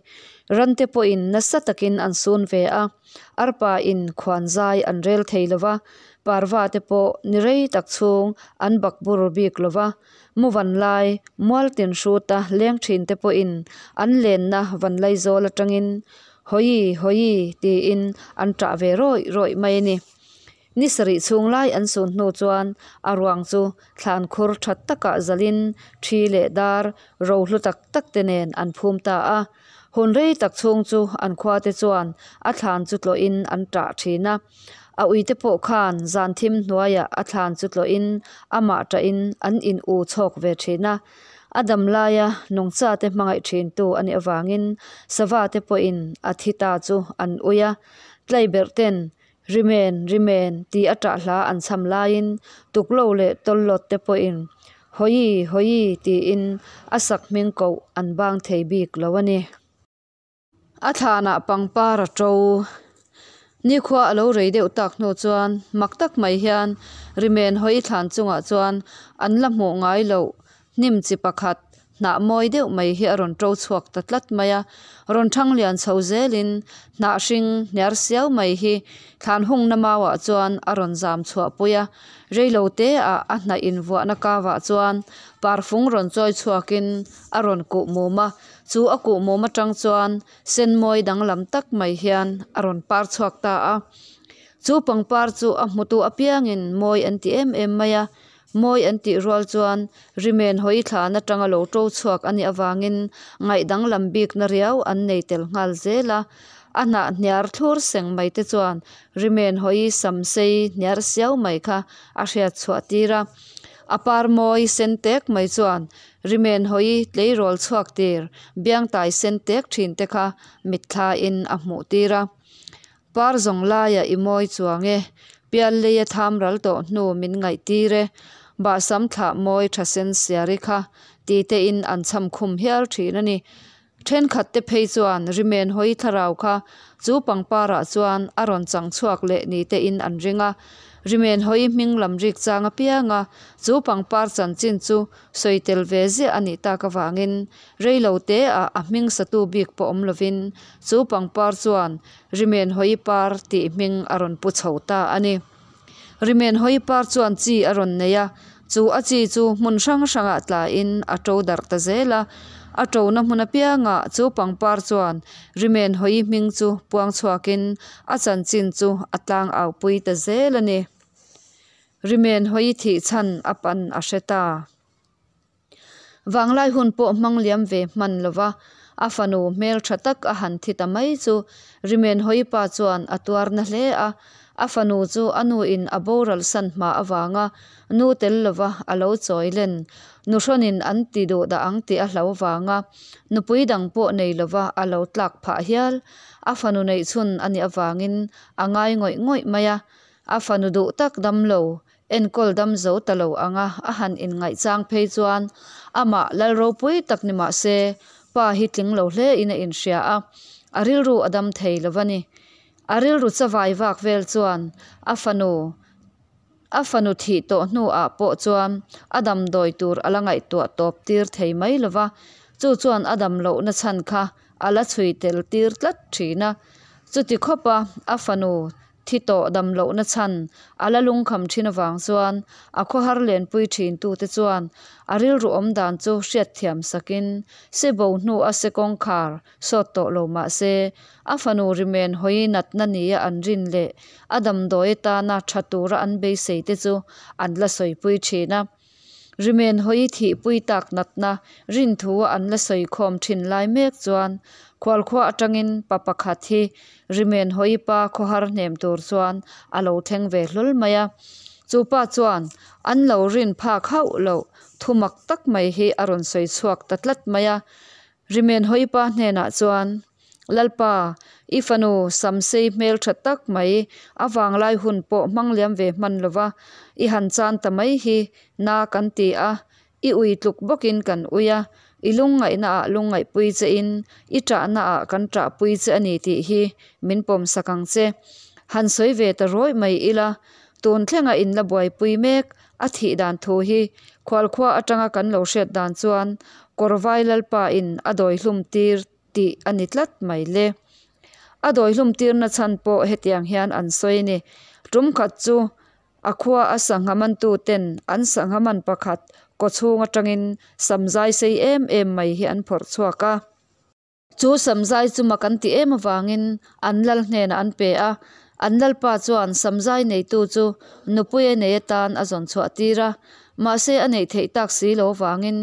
Rante pawhin nasa takin an sun ve a, arpa in khuan zai an rel thei lo va, parva te pawh ni rei tak chhung an bakbur bik lo va, mu van lai mual tin hruta leng thin te pawhin an lenna van laizawl atangin Hawi, hawi, tiin an ṭah ve rawih rawih mai a ni. Ni sarih chhung lai an sun hnu chuan a ruang chu thlan khur ṭha takah zalin ṭhi leh dar rohlu tak tak te nen an phum ta a. Hun rei tak chhung chu an khuate chuan a thlan chu tlawhin an ṭah ṭhin a. A uite pawh khan zan thim hnuaiah a thlan chu tlawhin amah ṭahin an in u chhawk ve ṭhin a. A dam laia nungchate hmangaih ṭhintu a nih avangin savate pawhin a thi ta chu an ui a. Tlaiberh ten, Rimen, Rimen tih a ṭah hla an chham laiin tuklo leh tawllawt te pawhin Hawi, Hawi tiin a sak hming koh an bang thei bik lo a ni. A thlanah pangpar a ṭo. Nikhua a lo rei deuh tak hnu chuan mak tak mai hian Rimen hawi thlan chungah chuan an la hmuh ngai loh hnim chi pakhat hnah mawi deuh mai hi a rawn ṭo chhuak ta tlat mai a. Rawn ṭhang lian chho zelin hnah hring hniar siau mai hi thlan hungna mauah chuan a rawn zam chhuah pui a. Reilo te ah a hnah invuahna kavah chuan parfung rawn chawi chhuakin a rawn kuh mum a. Chu a kuh mum atang chuan sen mawi danglam tak mai hian a rawn par chhuak ta a. Chu pangpar chu a hmutu apiangin mawi an ti em em mai a. Mawi an tih rual chuan Rimen hawi thlan atanga lo to chhuak a nih avangin ngaih danglam bikna riau an nei tel nghal zel a. A hnah hniar thlur seng mai te chuan Rimen hawi sam sei hniar siau mai kha a hriat chhuah tir a. A par mawi sen tek mai chuan Rimen hawi tleirawl chhuak tir biangtai sen tek thin te kha mitthla in a hmuh tir a. Par zawng laia i mawi chuang e, pial leia tham ral tawh hnu min ngaih tir e, bahsam thlah mawi tha sen siari kha ti te in an chham khum hial thin a ni. Thenkhat te phei chuan Rimen hawi thlarau kha chu pangpar ah chuan a rawn chang chhuak leh ni te in an ring a. Rimen hawi hming lam rik chang apiang a chu pangpar chanchin chu sawi tel ve ziah a nih tak avangin reilo te ah a hming satu bik pawh awm lovin chu pangpar chuan Rimen hawi par tih hming a rawn pu chho ta a ni. Rimen hawi par chuan chi a rawn nei a, chu a chi chu hmun hrang hrangah tlain a to darh ta zel a. A tona hmun apiangah chu pangpar chuan Rimen hawi hming chu puang chhuakin a chanchin chu a tlang au pui ta zel a ni. Rimen hawi thih chhan a pan a hre ta. Vanglai hun pawh hmang liam ve hman lova a fanu hmel tha tak a han thi ta mai chu Rimen Hawipa chuan a tuar na hle a. A fanu chu a nu in a boral san hma avanga nu tel lova a lo chawi len nuhrawnin an ti duh dah ang tih a hlo vanga nupui dang pawh nei lova a lo tlak phah hial. A fanu neih chhun a nih avangin a ngai ngawih ngawih mai a. A fanu duh tak dam lo Enkawl dam zo ta lo anga a han inngaih chang phei chuan amah lal ropui tak ni mah se pa hi tling lo hle in a inhria a, a rilru a dam thei lo va ni. A rilru chavai vak vel chuan a fanu a fanu thih tawh hnu ah pawh chuan a damdawi tur a la ngaihtuah tawp tir thei mai lo va, chu chuan a dam lohna chhan kha a la chhui tel tir tlat thin a. Chuti khawp a a fanu Thi tawh dam lohna chhan a la lungkham thin avang chuan a khawhar lenpui thin tute chuan a rilru awm dan chu hriatthiam sakin se bo hnu a se kawngkhar sawt tawh lo mah se a fanu rimen hawi natna nia an rin leh a damdawi atana tha tura an beisei te chu an la sawipui thin a. Rimen hawi thihpui tak natna rinthu a an la sawi khawm thin lai mek chuan khualkhua atangin pa pakhat hi Rimen hawi pa khawhar hnem tur chuan a lo thleng ve hlawl mai a. Chu pa chuan an lo rin phak hauh loh thu mak tak mai hi a rawn sawi chhuak ta tlat mai a. Rimen Hawipa hnenah chuan, Lalpa, i fanu Samsei hmeltha tak mai a vanglai hun pawh hmang liam ve hman lova i han chan ta mai hi na kan ti a, i ui tluk bawkin kan ui a, i lungngaihna ah lungngaihpui che in i ṭahna ah kan ṭahpui che a ni tih hi min pawm sak ang che. Han sawi ve ta rawih mai ila, tun thlenga in la buaipui mek a thih dan thu hi khualkhua atanga kan lo hriat dan chuan Kawrvai Lalpa in a dawi hlum tir tih a ni tlat mai le. A dawi hlum tirna chhan pawh hetiang hian an sawi a ni. Tum khat chu a khua a sangha mantu ten an sangha man pakhat kawchhung atangin samzai sei em em mai hi an phawrh chhuak a. Chu samzai chu mak an tih em avangin an lal hnenah an pe a, an lalpa chuan samzai neitu chu nupui a nei atan a zawn chhuah tir a, mahse a neih theih tak si lo vangin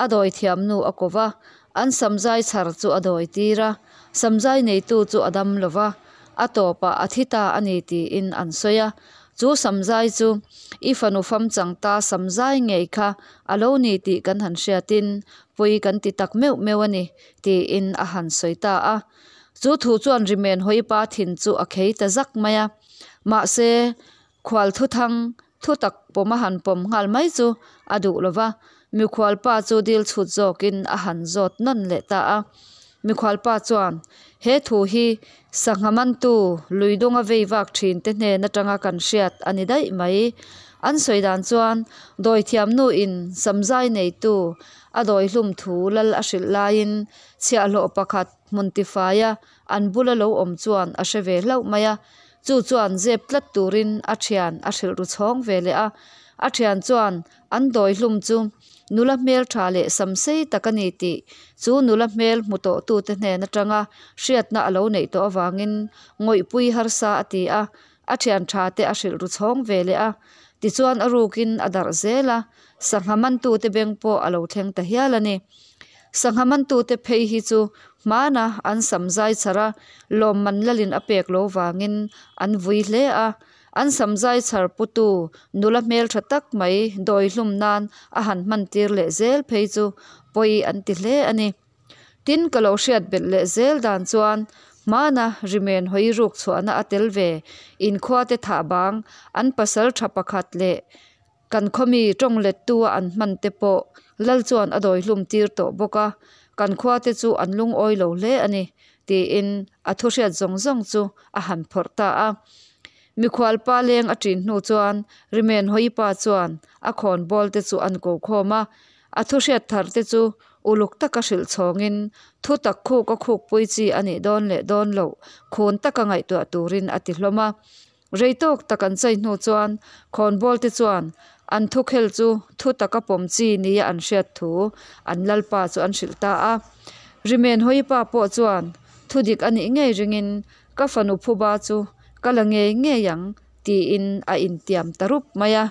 a dawi thiam nu a ko va, an samzai chhar chu a dawi tir a, samzai neitu chu a dam lo va, a tawpah a thi ta a ni tiin an sawi a. Chu samzai chu i fanu famchang ta samzai ngei kha a lo ni tih kan han hriatin pawi kan ti tak meuh meuh a ni, tiin a han sawi ta a. Chu thu chuan Rimen Hawipa thin chu a khei ta zak mai a. Mahse, khual thuthang thu tak pawm a han pawm nghal mai chu a duh lo va, mikhualpa chu dil chhut zawkin a han zawt nawn leh ta a. Mikhualpa chuan, He thu hi sangha mantu lui dunga vei vak thin te hnen atanga kan hriat a ni daih mai. An sawi dan chuan dawithiamnu-in samzai neitu a dawi hlum thu lal a hrilh laiin chhiahhlawh pakhat hmun tifaia an bula lo awm chuan a hre ve hlauh mai a. Chu chuan zep tlat turin a thian a hrilh ru chhawng ve leh a. A thian chuan an dawi hlum chu nula hmel tha leh sam sei tak a ni tih chu nula hmel hmu tawh tute hnen atanga hriatna a lo neih tawh avangin ngawihpui harsa a ti a, a thian tha te a hrilh ru chhawng ve leh a. Tichuan a rukin a darh zel a, sangha mantute beng pawh a lo thleng ta hial a ni. Sangha mantute phei hi chu hmana an sam zai chhar a, lawmman lalin a pek lo vangin an vui hle a. An sam zai chhar putu nula hmeltha tak mai dawi hlum nan a han hman tir leh zel phei chu pawi an ti hle a ni. Tin, ka lo hriat belh leh zel dan chuan hmana rimen hawi ruk chhuahna a tel ve inkhuate thah bang an pasal tha pakhat leh Kan khawmi tawng lettu a an hman te pawh Lal chuan a dawi hlum tir tawh bawk a, kan khua te chu an lungawi lo hle a ni, tiin a thu hriat zawng zawng chu a han phawrh ta a. Mikhual pa leng a ṭin hnu chuan Rimen Hawipa chuan a khawn bawl te chu an ko khawm a, a thu hriat thar te chu uluk taka hrilh chhawngin thu tak khuk a khukpui chi a nih dawn leh dawn loh khun taka ngaihtuah turin a ti hlawm a. Rei tawk tak an chai hnu chuan khawnbawl te chuan an thukhel chu thu taka pawm chi nia an hriat thu an lalpa chu an hrilh ta a. Rimen Hawipa pawh chuan thu dik a nih ngei ringin ka fanu phuba chu ka la ngei ngei ang tiin a intiam ta rup mai a.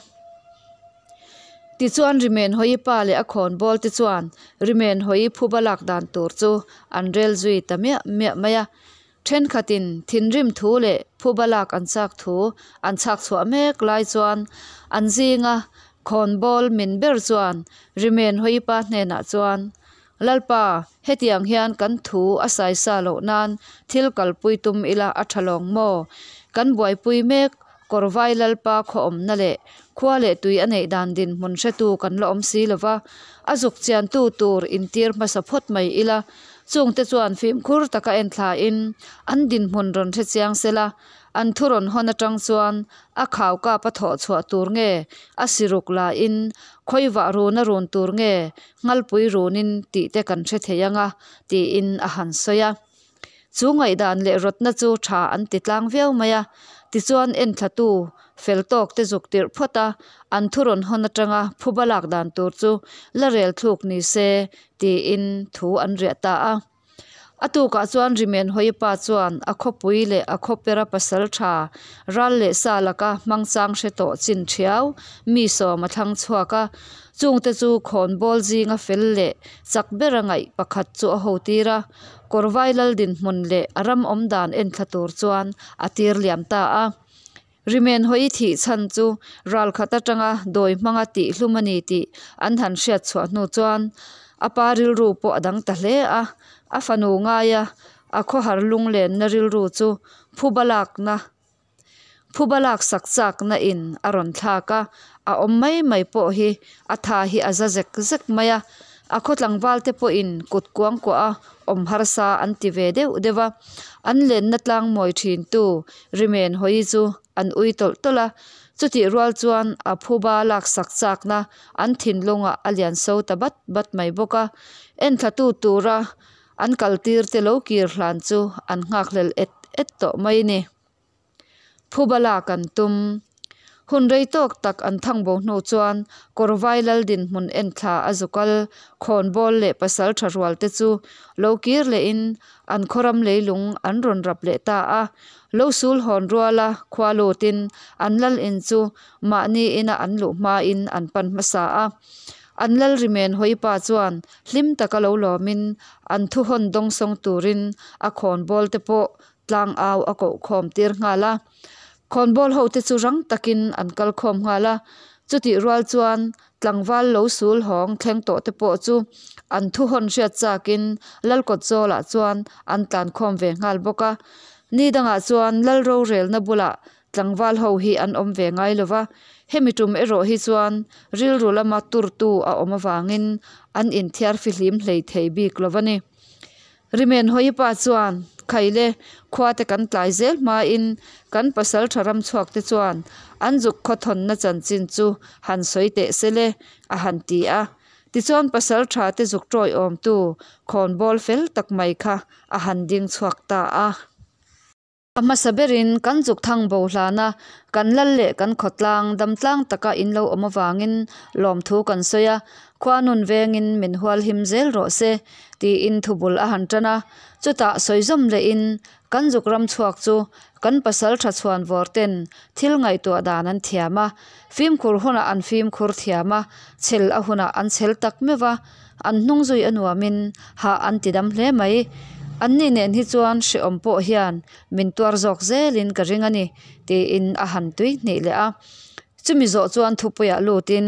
Tichuan Rimen Hawipa leh a khawnbawl te chuan Rimen Hawi phuba lak dan tur chu an rel zui ta miah miah mai a. Thenkhatin thinrim thu leh phuba lak an chak thu an chhak chhuah mek lai chuan an zinga khawnbawl min ber chuan Rimen Hawipa hnenah chuan, Lalpa, hetiang hian kan thu a saisa loh nan thil kalpui tum ila a tha lawng maw? Kan buaipui mek Kawrvai Lalpa khaw awmna leh khua leh tui a neih dan dinhmun hretu kan la awm si lova, a zuk chiantu tur intir hmasa phawt mai ila, chungte chuan fimkhur taka en thlain an dinhmun rawn hre chiang sela, an thu rawn hawn atang chuan a khau kap a thawh chhuah tur nge, a siruk lain khawivah run a run tur nge, nghalpui runin tih te kan hre thei ang a, tiin a han sawi a. Chu ngaihdan leh rawtna chu tha an ti tlang viau mai a, tichuan enthlatu fel tawk te zuk tirh phawt a, an thu rawn hawn atanga phuba lak dan tur chu la rel thluk ni se tiin thu an riah ta a. A tukah chuan Rimen Hawipa chuan a khawpui leh a khawpera pasal tha ral leh sa laka hmangchang hre tawh chin thiau mi sawm a thlang chhuak a, chungte chu khawnbawl zinga fel leh chak bera ngaih pakhat chu a hotir a. Kawrvai lal dinhmun leh a ram awm dan enthla tur chuan a tir liam ta a. Rimenhawi thih chhan chu ralkhat atanga dawi hmanga tihhlum a ni tih an han hriat chhuah hnu chuan a pa rilru pawh a dang ta hle a, a fanu ngaia a khawhar lunglenna rilru chu phuba lakna phuba laksak chakna in a rawn thlak a, a awm mai mai pawh hi a tha hi a za zek zek mai a, a khaw tlangval te pawhin kut kuangkuah a awm harsa an ti ve deuh deuh a, an lenna tlang mawi thin tu Rimen hawi chu an ui tawlh tawlh a, chutih rual chuan a phuba laksak chakna an thinlungah a lian so ta bat bat mai bawk a, enthlatu tura an kaltir te lo kir hlan chu an nghakhlel et et tawh mai a ni. Phuba lak an tum. Hun rei tawk tak an thang bo hnu chuan Kawrvai lal dinhmun enthla a zukal khawnbawl leh pasal tha rual te chu lo kir lehin an khawram leilung an rawn rap leh ta a. Lo sul hawn ruala khua lutin an lal in chu mahni ina an luh hmain an pan hmasa a. An lal rimen hawipa chuan hlim taka lo lawmin an thuhawn dawngsawng turin a khawnbawl te pawh Tlangau a koh khawm tir nghal a, khawnbawl ho te chu rang takin an kal khawm nghal a, chutih rual chuan tlangval lo sul hawng thleng tawh te pawh chu an thu hawn hriat chakin lal kawt zawlah chuan an tlan khawm ve nghal bawk a. Ni dangah chuan lal rorelna bulah tlangval ho hi an awm ve ngai lo va, hemi tum erawh hi chuan rilru lama turtu a awm avangin an inthiar fihlim hlei thei bik lo va ni. Rimen Hawipa chuan, Khaile, khuate kan tlai zel hmain kan pasal tha ram chhuakte chuan an zuk khawthawnna chanchin chu han sawi teh se le, a han ti a. Tichuan pasal tha te zuk tawiawmtu khawnbawl fel tak mai kha a han ding chhuak ta a. A hmasa berin kan zuk thang bo hlana kan lal leh kan khawtlang damtlang taka in lo awm avangin lawmthu kan sawi a, khuanun vengin min hual him zel rawh se tiin thubul a han tan a. Chutah sawi zawm lehin kan zuk ram chhuak chu kan pasal tha chhuan vawr ten thil ngaihtuah dan an thiam a, fimkhur hunah an fimkhur thiam a, chhel a hunah an chhel tak meuh a, An hnung zui a nuamin hah an ti dam hle mai. Anni nen hi chuan hrehawm pawh hian min tuar zawk zelin ka ring a ni, tiin a han tui hnih leh a. Chumi zawh chuan thupuiah lutin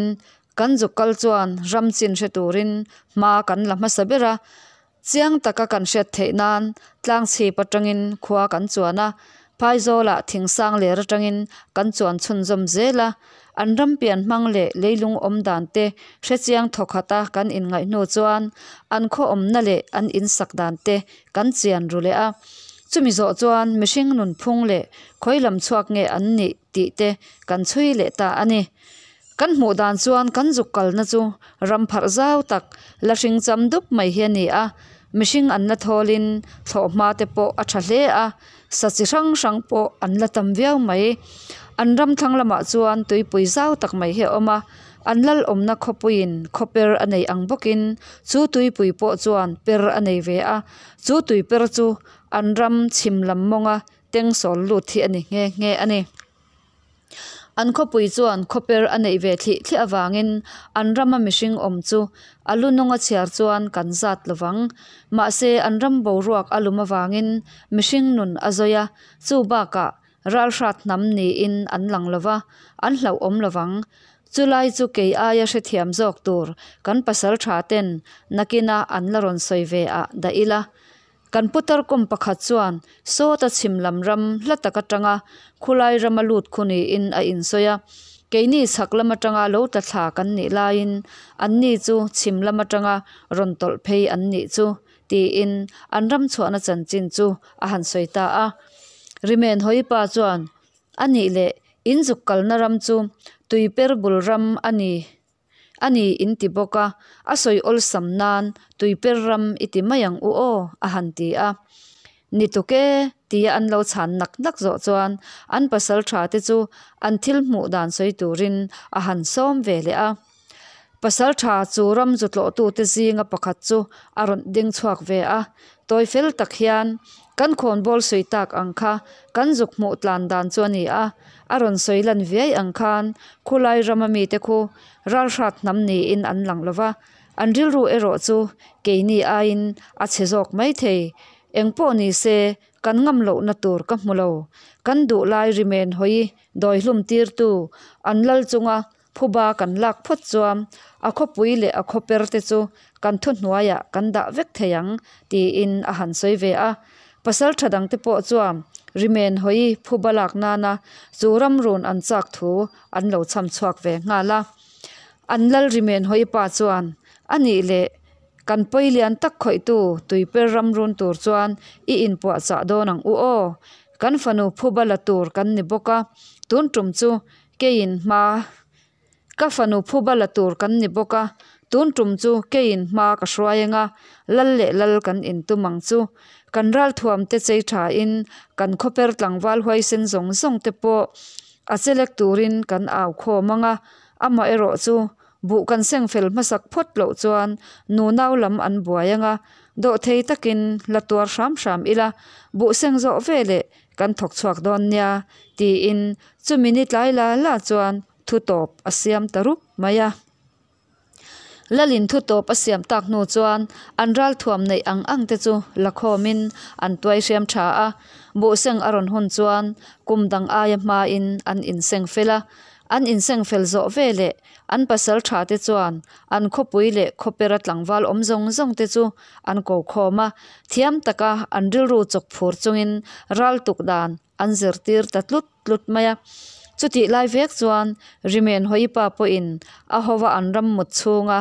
kan zuk kal chuan ram chin hre turin hma kan la hmasa ber a. Chiang taka kan hriat theih nan tlang chhip atangin khua kan chuan a, Phaizawlah thingsang ler atangin kan chuan chhunzawm zel a, an ram pian hmang leh leilung awm dan te hrechiang thawkhata kan inngaih hnu chuan an khaw awmna leh an insak dan te kan chian ru leh a. Chumi zawh chuan mihring nunphung leh khawi lam chhuak nge an nih tih te kan chhui leh ta a ni. Kan hmuh dan chuan kan zuk kalna chu ram pharh zau tak, la hring cham dup mai hi a ni a. Mihring an la thawlin thlawhhma te pawh a tha hle a, sa chi hrang hrang pawh an la tam viau mai. An ram thlang lamah chuan tuipui zau tak mai hi a awm a, an lal awmna khawpuiin khaw per a nei ang bawkin chu tuipui pawh chuan per a nei ve a, chu tui per chu an ram chhim lam mawnga tengsawl lut hi a ni nghe nghe a ni. An khawpui chuan khawper a neih ve thlih thlih avangin an rama mihring awm chu a lu nunga chhiar chuan kan zat lo vang. Mahse, an ram boruak a lum avangin mihring nun a zawi a, chu bakah ralhrat hnam niin an lang lo va, an hlauhawm lo vang. Chulai chu kei aia hrethiam zawk tur kan pasal tha ten nakina an la rawn sawi ve ah dah ila. Kan putar kum pakhat chuan sawta chhim lam ram hla tak atanga khulai rama lut khu niin a insawi a. Keini chhak lam atanga lo tla thla kan nih laiin anni chu chhim lam atanga rawn tawlh phei an nih chu tiin an ram chhuahna chanchin chu a han sawi ta a. Rimen Hawipa chuan, A nih leh in zuk kalna ram chu Tuiper bul ram a ni. A ni in ti bawk a, a sawi awlsam nan tuiper ram i ti mai ang u aw, a han ti a. Ni tuk e, tia an lo chhan nak nak zawh chuan an pasal tha te chu an thil hmuh dan sawi turin a han sawm ve leh a. Pasal tha chu ram zu tlawhtute zinga pakhat chu a rawn ding chhuak ve a, tawi fel tak hian kan khawnbawl sawi tak ang kha kan zuk hmuh tlan dan chu a ni a, A rawn sawi lan viai ang khan khulai rama mite khu ralhrat hnam niin an lang lo va, an rilru erawh chu keini aiin a chhe zawk mai thei. Eng pawh ni se, Kan ngam lohna tur ka hmu lo. Kan duh lai rimen hawi dawi hlum tirtu an lal chunga phuba kan lak phawt chuan a khawpui leh a khawper te chu kan thuhnuaiah kan dah vek thei ang tiin a han sawi ve a. Pasaltha dangte pawh chuan rimen hawi phuba lak nana chu ramrun an chak thu an lo chham chhuak ve nghal a. An lal rimen hawi pa chuan a nih leh kan pawi lian tak khawihtu tuiper ramrun tur chuan i inpuahchah dawn ang u aw. Kan fanu phuba la tur kan ni bawk a, tun tum chu keiin hma Ka fanu phuba la tur kan ni bawk a, tun tum chu keiin hma ka hruai anga lal leh lal kan intum ang chu. Kan ralthuam te chei thain kan khawper tlangval huaisen zawng zawng te pawh a chelek turin kan au khawm anga, amaherawh chu buh kan seng fel hmasak phawt loh chuan nunau lam an buai anga, dawhthei takin la tuar hram hram ila, buh seng zawh veleh kan thawk chhuak dawn nia tiin chumi ni tlai la la chuan thu tawp a siam ta rup mai a. Lalin thu tawp a siam tak hnu chuan an ralthuam neih ang ang te chu la khawmin an tuai hriam tha a, buhseng a rawn hun chuan kum dang aia hmain an inseng fel a. An inseng fel zawh veleh an pasal tha te chuan an khawpui leh khawpera tlangval awm zawng zawng te chu an ko khawm a, thiam taka an rilru chawk phur chungin ral tuk dan an zirtir ta tlut tlut mai a. Chutih lai vek chuan Rimen Hawipa pawhin a hova an ram mut chhunga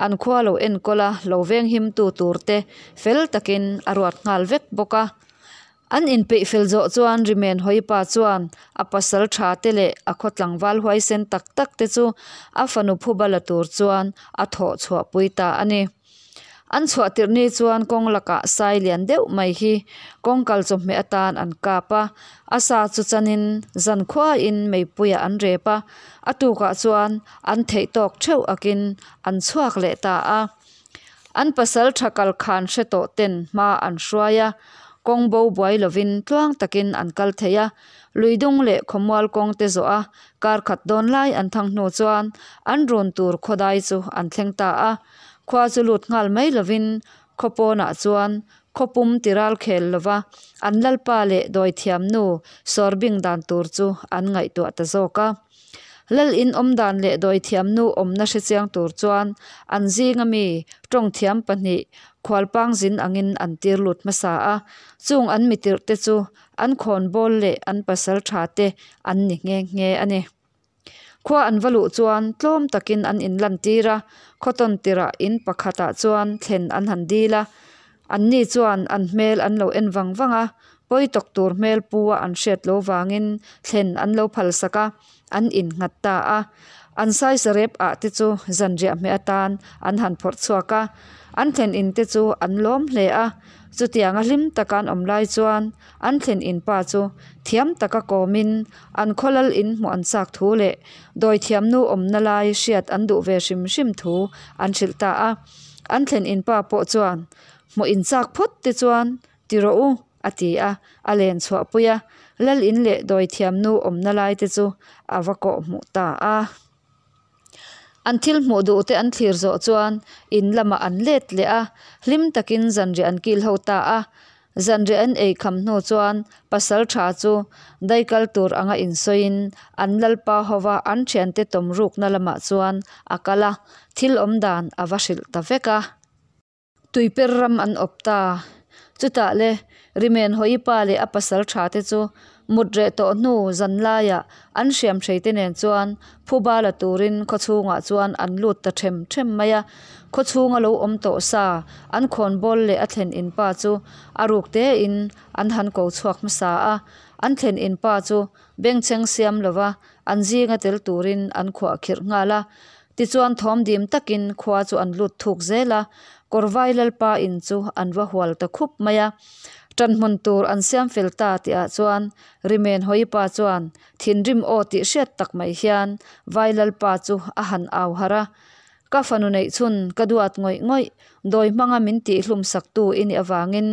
an khua lo enkawl a lo venghimtu turte fel takin a ruat nghal vek bawk a. An inpeih fel zawh chuan Rimen Hawipa chuan a pasal tha te leh a khaw tlangval huaisen tak tak te chu a fanu phuba la tur chuan a thawh chhuahpui ta a ni. An chhuah tirh ni chuan kawng lakah sai lian deuh mai hi kawngkal chawhmeh atan an kap a, a sa chu chanin zankhuain meipuiah an rep a, a tukah chuan an theih tawk theuh akin an chhuak leh ta a. An pasal tha kal khan hre tawh ten hma an hruai a, kawng bo buai lovin tluang takin an kal thei a, lui dung leh khawmual kawng te zawh a, kar khat dawn lai an thang hnu chuan an run tur khawdai chu an thleng ta a. Khua chu lut nghal mai lovin khaw pawnah chuan khaw pum ti ral khel lova an lalpa leh dawithiamnu sawrbing dan tur chu an ngaihtuah ta zawk a. Lal in awm dan leh dawithiamnu awmna hrechiang tur chuan an zinga mi tawngthiam pahnih khualpang zin angin an tir lut hmasa a, chung an mitirh te chu an khawnbawl leh an pasal tha te an ni nghe nghe a ni. Khua an va luh chuan tlawm takin an inlantir a, khawtawn tirah in pakhatah chuan thlen an han dil a. Anni chuan an hmel an lo en vang vang a, pawi tawk tur hmel pu a an hriat lo vangin thlen an lo phalsak a, an innghat ta a. An saisarep ah te chu zanriah hmeh atan an han phawrh chhuak a, an thlen in te chu an lawm hle a. Chutianga hlim taka an awm lai chuan an thlen in pa chu thiam taka kawmin an khaw lal in hmuh an chak thu leh dawithiamnu awmna lai hriat an duh ve hrim hrim thu an hrilh ta a. An thlen in pa pawh chuan hmuh in chak phawt te chuan ti rawh u a ti a, a len chhuahpui a, lal in leh dawithiamnu awmna lai te chu a va kawh hmuh ta a. An thil hmuh duh te an thlir zawh chuan in lamah an let leh a, hlim takin zanriah an kil ho ta a. Zanriah an ei kham hnu chuan pasal tha chu daikal tur anga insawiin an lalpa hova an thiante tawm rukna lamah chuan a kal a, thil awmdan a va hrilh ta vek a. Tuiper ram an awp ta. Chutah le, Rimen Hawipa leh a pasal tha te chu mut reh tawh hnu zan laiah an hriam hrei te nen chuan phuba la turin khaw chhungah chuan an lut ta them them mai a. Khaw chhunga lo awm tawh sa an khawnbawl leh a thlen in pa chu a ruk tein an han ko chhuak hmasa a. An thlen in pa chu bengchheng siam lova an zinga tel turin an khuah khirh nghal a. Tichuan thawm dim takin khua chu an lut thuk zel a, Kawrvai Lalpa in chu an va hual ta khup mai a. Ṭanhmun tur an siam fel ta tihah chuan Rimen Hawipa chuan thinrim aw tih hriat tak mai hian Vai Lalpa chu a han au harh a. Ka fanu neih chhun ka duat ngawih ngawih, dawi hmanga min tihhlum saktu i nih avangin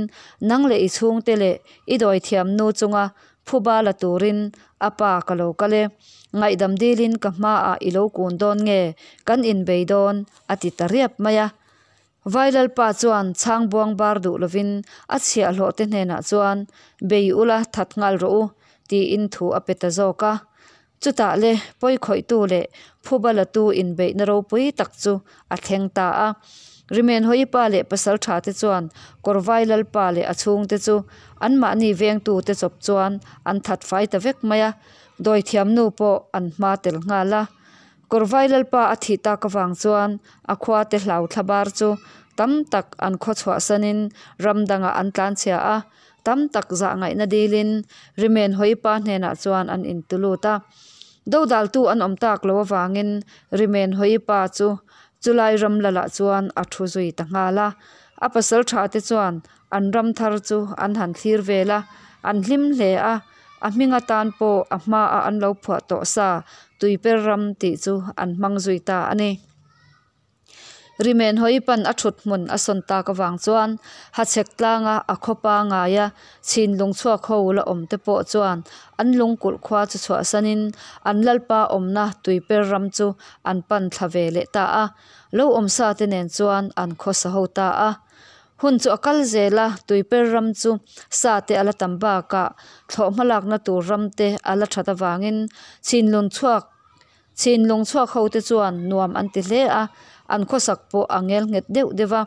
nang leh i chhungte leh i dawithiamnu chunga Phuba la turin a pa ka lo kal e. Ngaihdam dilin ka hmaah i lo kun dawn nge, kan inbei dawn, a ti ta riap mai a. Vailalpa chuan chhang buang bar duh lovin a chhiahhlawhte hnenah chuan, Bei ula, that nghal rawh u, tiin thu a pe ta zawk a. Chutah le, pawikhawihtu leh phuba latu inbeihna ropui tak chu a thleng ta a. Rimenhawipa leh pasalṭhate chuan Kawrvai Lalpa leh a chhungte chu anmahni vengtute chawp chuan an that fai ta vek mai a, dawithiamnu pawh an hma tel nghal a. Kawrvai Lalpa a thih tak avang chuan a khuate hlau thlabar chu tam tak an khaw chhuahsanin ram dangah an tlanchhia a, tam tak zah ngaihna dilin Rimenhawipa hnenah chuan an intulut a. Dodaltu an awm tak lo avangin Rimenhawipa chu chulai ram lalah chuan a thu zui ta nghal a. A pasal thate chuan an ram thar chu an han thlir vel a, an hlim hle a, a hming atan pawh a hmaa an lo phuah tawh sa Tuiper ram tih chu an hmang zui ta a ni. Rimenhawi pan a thut hmun a sawn tak avang chuan Hachhek tlanga a khaw pangaia chhin lung chhuak ho la awm te pawh chuan an lungkulh khua chu chhuahsanin an lalpa awmna Tuiper ram chu an pan thla ve leh ta a, lo awm sa te nen chuan an khawsa ho ta a. Hun chu a kal zel a, Tuiper ram chu sa te a la tam bakah thlawhhma lakna tur ram te a la that avangin chhinlung chhuak Chhinlung chhuak ho te chuan nuam an ti hle a, an khawsak pawh a ngel nghet deuh deuh a,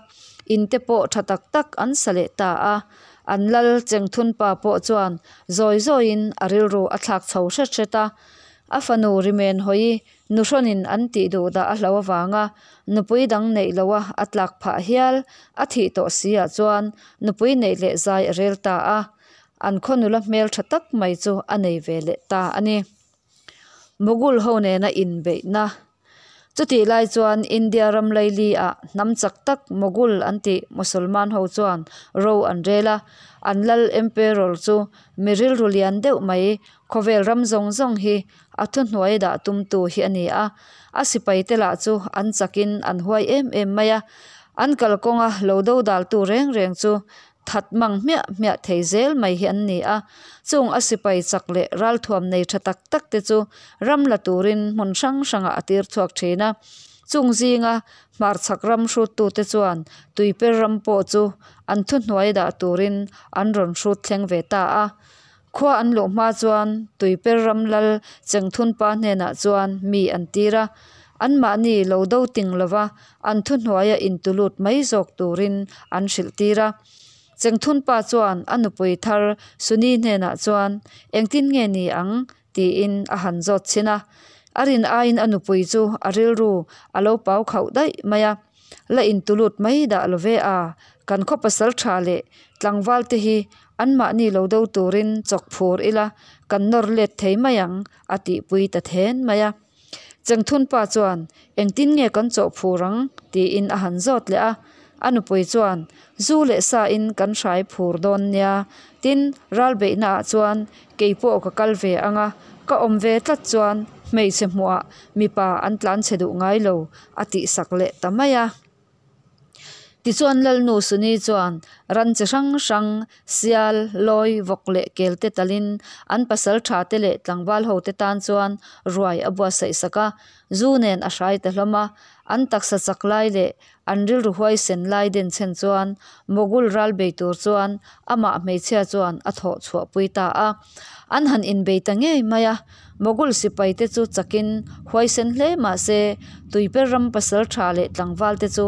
in te pawh tha tak tak an sa leh ta a. An lal Chengthunpa pawh chuan zawi zawiin a rilru a thlak chho hret hret a. A fanu Rimenhawi nuhrawnin an tih duh dah a hlo avanga nupui dang neih loha a tlak phah hial a thih tawh si ah chuan nupui neih leh zai a rel ta a. An khaw nula hmel tha tak mai chu a nei ve leh ta a ni. Mughal ho nena inbeihna. Chutih lai chuan India ram laili ah hnam chak tak Mughal an tih Musulman ho chuan ro an rel a, an lal Emperor chu mi rilru lian deuh mai khawvel ram zawng zawng hi a thuhnuai dah tumtu hi a ni a. A sipai te lah chu an chakin an huai em em mai a, an kalkawnga lo dodaltu reng reng chu That mang hmiah hmiah thei zel mai hi an ni a, chung a sipai chak leh ralthuam nei tha tak tak te chu ram la turin hmun hrang hrangah a tir chhuak thin a. Chung zinga hmarchhak ram hruttute chuan tuiper ram pawh chu an thuhnuai dah turin an rawn hrut thleng ve ta a. Khua an luh hma chuan Tuiper ram lal Chengthunpa hnenah chuan mi an tir a, anmahni lo do ting lova an thuhnuaia intulut mai zawk turin an hrilh tir a. Chengthunpa chuan a nupui thar Suni hnenah chuan engtin nge ni ang tiin a han zawt chhin a. A rin aiin a nupui chu a rilru a lo pau khauh daih mai a. La intulut mai dah lo ve a, kan khaw pasal tha leh tlangval te hi anmahni lo do turin chawk phur ila kan nawr let thei mai ang a tihpui ta then mai a. Chengthunpa chuan engtin nge kan chawh phur ang tiin a han zawt leh a, a nupui chuan zu leh sa in kan hrai phur dawn nia, tin ralbeihna ah chuan keipawh ka kal ve ang a, ka awm ve tlat chuan hmeichhe hmuhah mipa an tlanchhe duh ngai lo a tihsak leh ta mai a. Tichuan Lalnu Suni chuan ran chi hrang hrang, sial, lawi, vawk leh kel te talin an pasal tha te leh tlangval ho te tan chuan ruai a buatsaih sak a, zu nen a hrai ta hlawm a. An taksa chak lai leh an rilru huaisen lai den chhen chuan Mogul ral bei tur chuan amah hmeichhia chuan a thawh chhuahpui ta a. An han inbei ta ngei mai a, Mogul sipai te chu chakin huaisen hle mah se Tuiper ram pasal tha leh tlangval te chu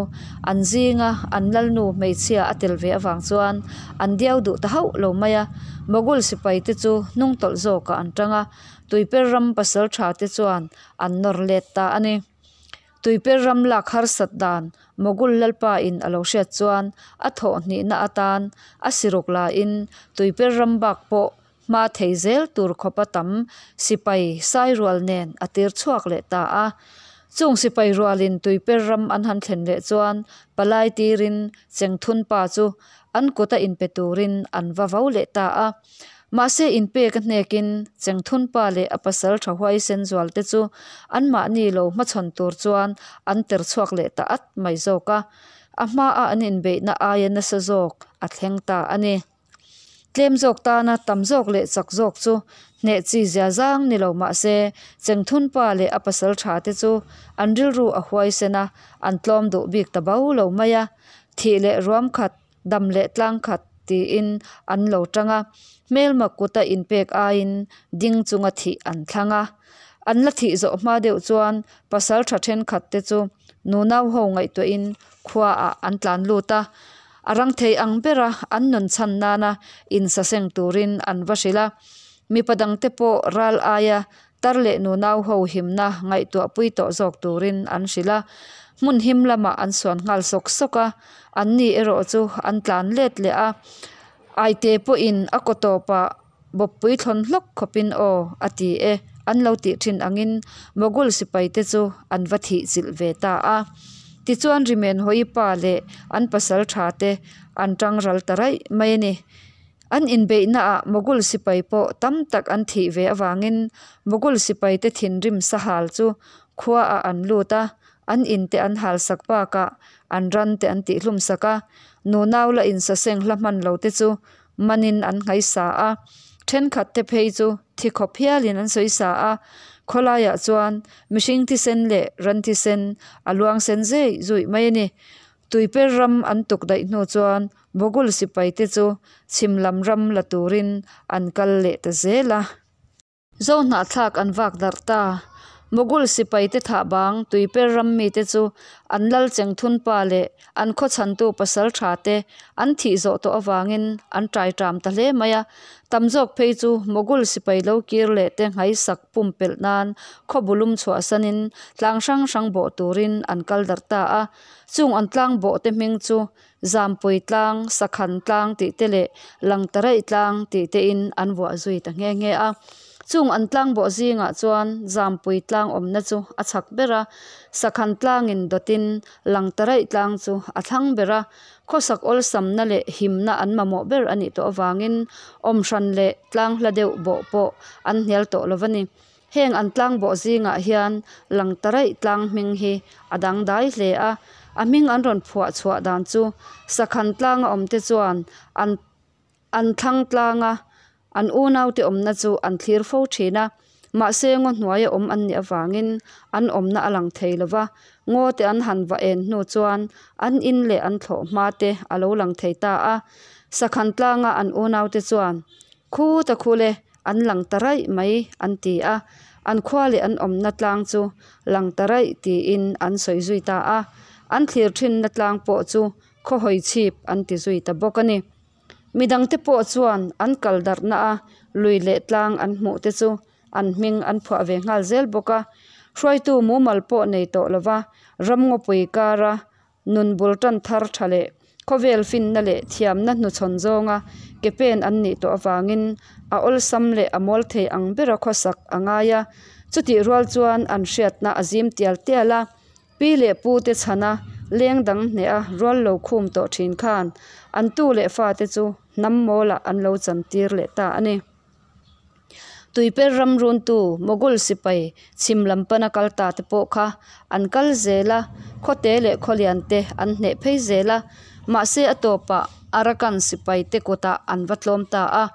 an zinga an lalnu hmeichhia a tel ve avang chuan an diau duh ta hauh lo mai a. Mogul sipai te chu hnungtawlh zawkah an tang a, Tuiper ram pasal tha te chuan an nawr let ta a ni. Tuiper ram lak harsat dan Mogul lalpa in a lo hriat chuan a thawh hnihna atan a siruk lain Tuiper ram bak pawh hma thei zel tur khawpa tam sipai sai rual nen a tir chhuak leh ta a. Chung sipai rualin Tuiper ram an han thlen leh chuan palai tirin Chengthunpa chu an kuta inpe turin an va vo leh ta a. Mahse inpek a hnekin Chengthunpa leh a pasal tha huaisen zual te chu anmahni lo hmachhawn tur chuan an ter chhuak leh ta at mai zawk a. A hmaa an inbeihna aia nasa zawk a thleng ta a ni. Tlem zawk tana tam zawk leh chak zawk chu hneh chi zia zang ni lo mah se, Chengthunpa leh a pasaltha te chu an rilru a huaisen a, an tlawm duh bik ta bau lo mai a. Thih leh ruam khat, dam leh tlang khat tiin an lo tang a, hmelma kuta inpek aiin ding chunga thih an thlang a. An la thih zawh hma deuh chuan pasaltha thenkhat te chu nunau ho ngaihtuahin khuaah an tlan lut a, a rang thei ang bera an nun chhan nana insaseng turin an va hrilh a. Mipa dangte pawh ral aia tar leh nunau ho himna ngaihtuahpui tawh zawk turin an hrilh a, hmun him lamah an suan nghal sawk sawk a, anni erawh chu an tlan let leh a. Aite pawhin a kaw tawpah bawppui thlawn hlawk khawpin aw a ti e an lo tih thin angin Mogul sipaite chu an va thih chilh ve ta a. Tichuan Rimenhawi pa leh an pasal tha te an tang ral ta raih mai a ni. An inbeihnaah Mogul sipai pawh tam tak an thih ve avangin Mogul sipaite thinrim sahal chu khuaah an lut a, an inte an hal sak bakah an ran te an tihhlum sak a, nunau la insaseng hla hman lo te chu manin an nghaisa a, thenkhat te phei chu thi khawp hialin an sawi sa a, khawlaiah chuan mihring thisen leh ran thisen a luang sen zei zuih mai a ni. Tuiper ram an tuk daih hnu chuan Mogul sipaite chu chhim lam ram la turin an kal leh ta zel a. Zo hnahthlak an vak darh ta. Mogul sipaite thah bang Tuiper ram mite chu an lal Chengthunpa leh an khaw chhantu pasal tha te an thih zawh tawh avangin an tai ṭam ta hle mai a. Tam zawk phei chu Mogul sipai lo kir leh te nghaisak pumpelh nan khaw bulum chhuahsanin tlang hrang hrang bawh turin an kal darh ta a. Chung an tlang bawh te hming chu Zampui tlang, Sakhan tlang tih te leh Langtaraih tlang tih tein an vuah zui ta nghe nghe a. Chung an tlang bawh zingah chuan Zampui tlang awmna chu a chhak ber a, Sakhan tlangin dawtin Langtaraih tlang chu a thlang ber a. Khawsak awlsamna leh himna an mamawh ber a nih tawh avangin awmhran leh tlang hla deuh bawh pawh an hnial tawh lo va ni. Heng an tlang bawh zingah hian Langtaraih tlang hming hi a dangdai hle a, a hming an rawn phuah chhuah dan chu Sakhan tlanga awmte chuan an an thlang tlanga an unaute awmna chu an thlir fo thin a, mahse ngaw hnuaia awm an nih avangin an awmna a lang thei lo va, ngaw te an han va en hnu chuan an in leh an thlawh hma te a lo lang thei ta a, Sakhan tlanga an unaute chuan Khuta khule An lang ta raih mai an ti a, an khua leh an awmna tlang chu lang ta raih tiin an sawi zui ta a, an thlir thinna tlang pawh chu khawhawi chhip an ti zui ta bawk a ni. Midangte pawh chuan an kal darhna a lui leh tlang an hmuh te chu an hming an phuah ve nghal zel bawk a, hruaitu mumal pawh nei tawh lova ramngawpui kara Nun bul tan thar tha leh khawvel finna leh thiamna hnuchhawn zawnga ke pen an nih tawh avangin a awlsam leh a mawl thei ang bera khawsak a ngai a. Chutih rual chuan an hriatna a zim tial tial a, pi leh pu te chhana leng dang hneha rual lo khum tawh thin khan an tu leh fate chu hnam mawlah an lo chantir leh ta a ni. Tuiper ram runtu Mogul sipai chhim lam pana kal ta te pawh kha an kal zel a, khawte leh khawlian te an hneh phei zel a, mahse a tawpah Arakan sipai te kutah an va tlawm ta a.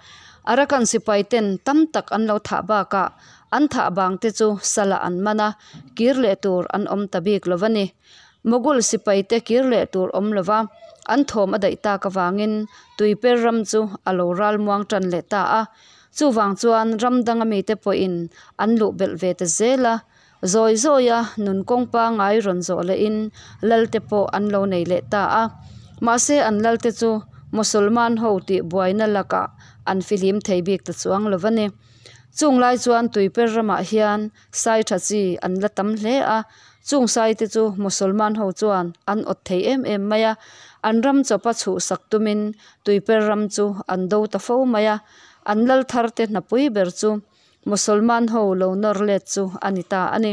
Arakan sipai ten tam tak an lo thah bakah an thah bang te chu salah an man a, kir leh tur an awm ta bik lo va ni. Mogul sipai te kir leh tur awm lo va, an thawm a daih tak avangin Tuiper ram chu a lo ral muang tan leh ta a. Chuvang chuan ram danga mite pawhin an luh belh ve ta zel a, zawi zawia nun kawng pangngai rawn zawh lehin lalte pawh an lo nei leh ta a. Mahse an lalte chu Mosolman ho tih buaina lakah an fihlim thei bik ta chuang lo va ni. Chung lai chuan Tuiper ramah hian sai tha chi an la tam hle a, chung sai te chu Mosolman ho chuan an awt thei em em mai a, an ram chawpa chhuhsak tumin Tuiper ram chu an do ta fo mai a. An lal thar te hnapui ber chu Mosolman ho lo nawr let chu a ni ta a ni.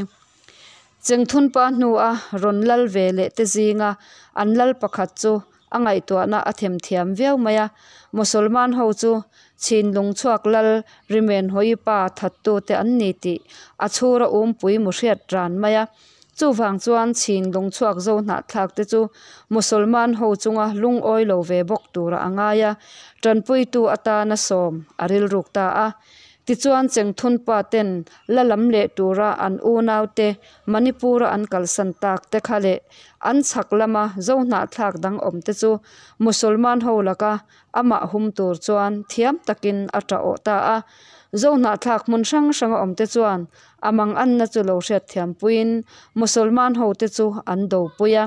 Chengthunpa hnua rawn lal ve leh te zinga an lal pakhat chu a ngaihtuahna a them thiam viau mai a. Mosolman ho chu Chhinlung chhuak lal Rimenhawipa thattu te an ni tih a chhura umpui mu hriat ran mai a. Chuvang chuan Chhinlung chhuak zo hnahthlak te chu Mosolman ho chunga lungawi lo ve bawk turah a ngai a, tanpuitu atana sawm a rilruk ta a. Tichuan Chengthunpa ten la lam leh tura an unaute Manipur-a an kalsan tak te kha leh an chhak lama zo hnahthlak dang awm te chu Mosolman ho laka amah hum tur chuan thiam takin a tah awh ta a. Zo hnahthlak hmun hrang hranga awm te chuan a manganna chu lo hriatthiam puiin Mosolman ho te chu an dopui a,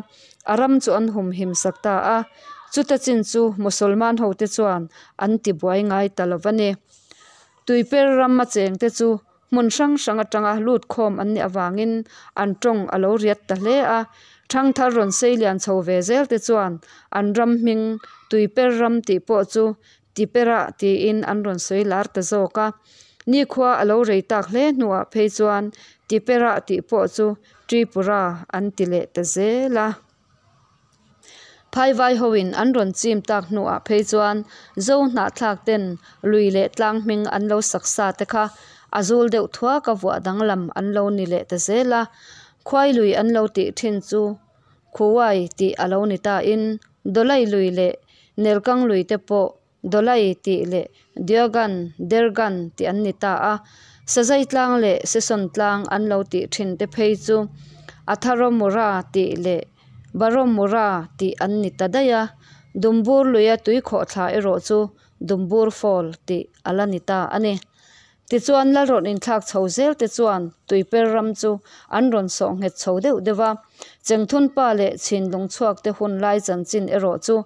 a ram chu an humhim sak ta a. Chuta chin chu Mosolman ho te chuan an tibuai ngai ta lo va ni. Tuiper ram a cheng te chu hmun hrang hrang atanga lut khawm an nih avangin an tawng a lo riat ta hle a. Thangthar rawn sei lian chho ve zel te chuan an ram hming Tuiper ram tih pawh chu Tiperah tiin an rawn sawi lar ta zawk a. Nikhua a lo rei tak hle hnuah phei chuan Tiperah tih pawh chu Tripura an ti leh ta zel a. Phaivai hoin an rawn chim tak hnuah phei chuan Zo hnahthlak ten lui leh tlang hming an lo sak sa te kha a zul deuh thuaka vuah danglam an lo ni leh ta zel a. Khuai lui an lo tih thin chu Khuai tih a lo ni tain Dawlai lui leh Nelkang lui te pawh Dawlai tih leh Diogan, Dergan tih an ni ta a. Sazai tlang leh Sesawn tlang an lo tih thin te phei chu Atharomura tih leh Baromura tih an ni ta daih a. Dumbur luia tui khawhthla erawh chu Dumbur Fall tih a la ni ta a ni. Tichuan lal rawn inthlak chho zel te chuan Tuiper ram chu an rawn sawh nghet chho deuh deuh a. Chengthunpa leh Chhinlung chhuak te hun lai chanchin erawh chu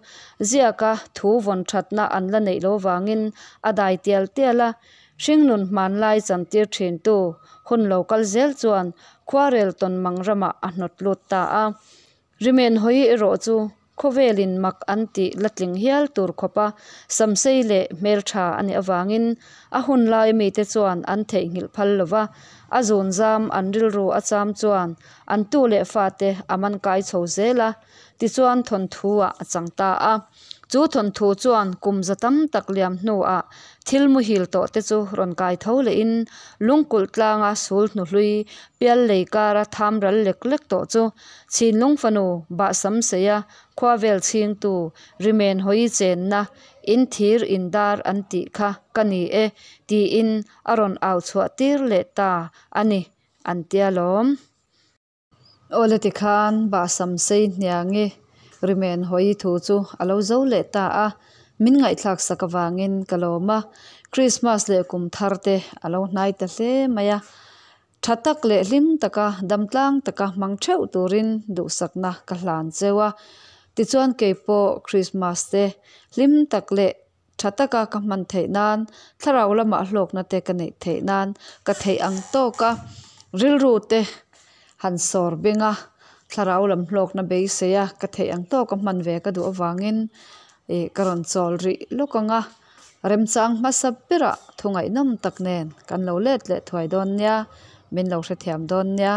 ziaka thu vawn thatna an la neih lo vangin a dai tial tial a. Hringnun hmanlai chantir thintu hun lo kal zel chuan khuarel tawnmang ramah a hnawt lut ta a. Rimen hawi erawh chu khawvelin mak an tih la tling hial tur khawpa samsei leh hmeltha a nih avangin a hun lai mite chuan an theihnghilh phal lo va, a zunzam an rilru a cham chuan an tu leh fate a man kai chho zel a, tichuan thawnthu-ah a chang ta a. Chu thawnthu chuan kum za tam tak liam hnuah thil muhil tawh te chu rawn kai tho lehin lungkulh tlanga sul hnuhlui pial lei kara tham ral lek lek tawh chu Chhinlung fanu Bahsam seia khua vel chhingtu Rimen hawi chenna in thir indar an tih kha ka ni e tiin a rawn au chhuah tir leh ta a ni an tia lawm. Awle tikhan Bahsam sei hniangi Rimen hawi thu chu a lo zo leh ta a, min ngaihthlak sak avangin ka lawm a, Krismas leh kum thar te a lo hnai ta hle mai a. Tha tak leh hlim taka damtlang taka hmang theuh turin duhsakna ka hlan cheu a. Tichuan keipawh Krismas te hlim tak leh tha taka ka hman theih nan, thlarau lamah hlawkna te ka neih theih nan ka theih ang tawk a, rilru te han sawr beng a, thlarau lam hlawkna beisei a ka theih ang tawka hman ve ka duh avangin ih ka rawn chawl rih lawk ang a. Remchang hmasa berah thu ngaihnawm tak nen kan lo let leh thuai dawn nia, min lo hrethiam dawn nia.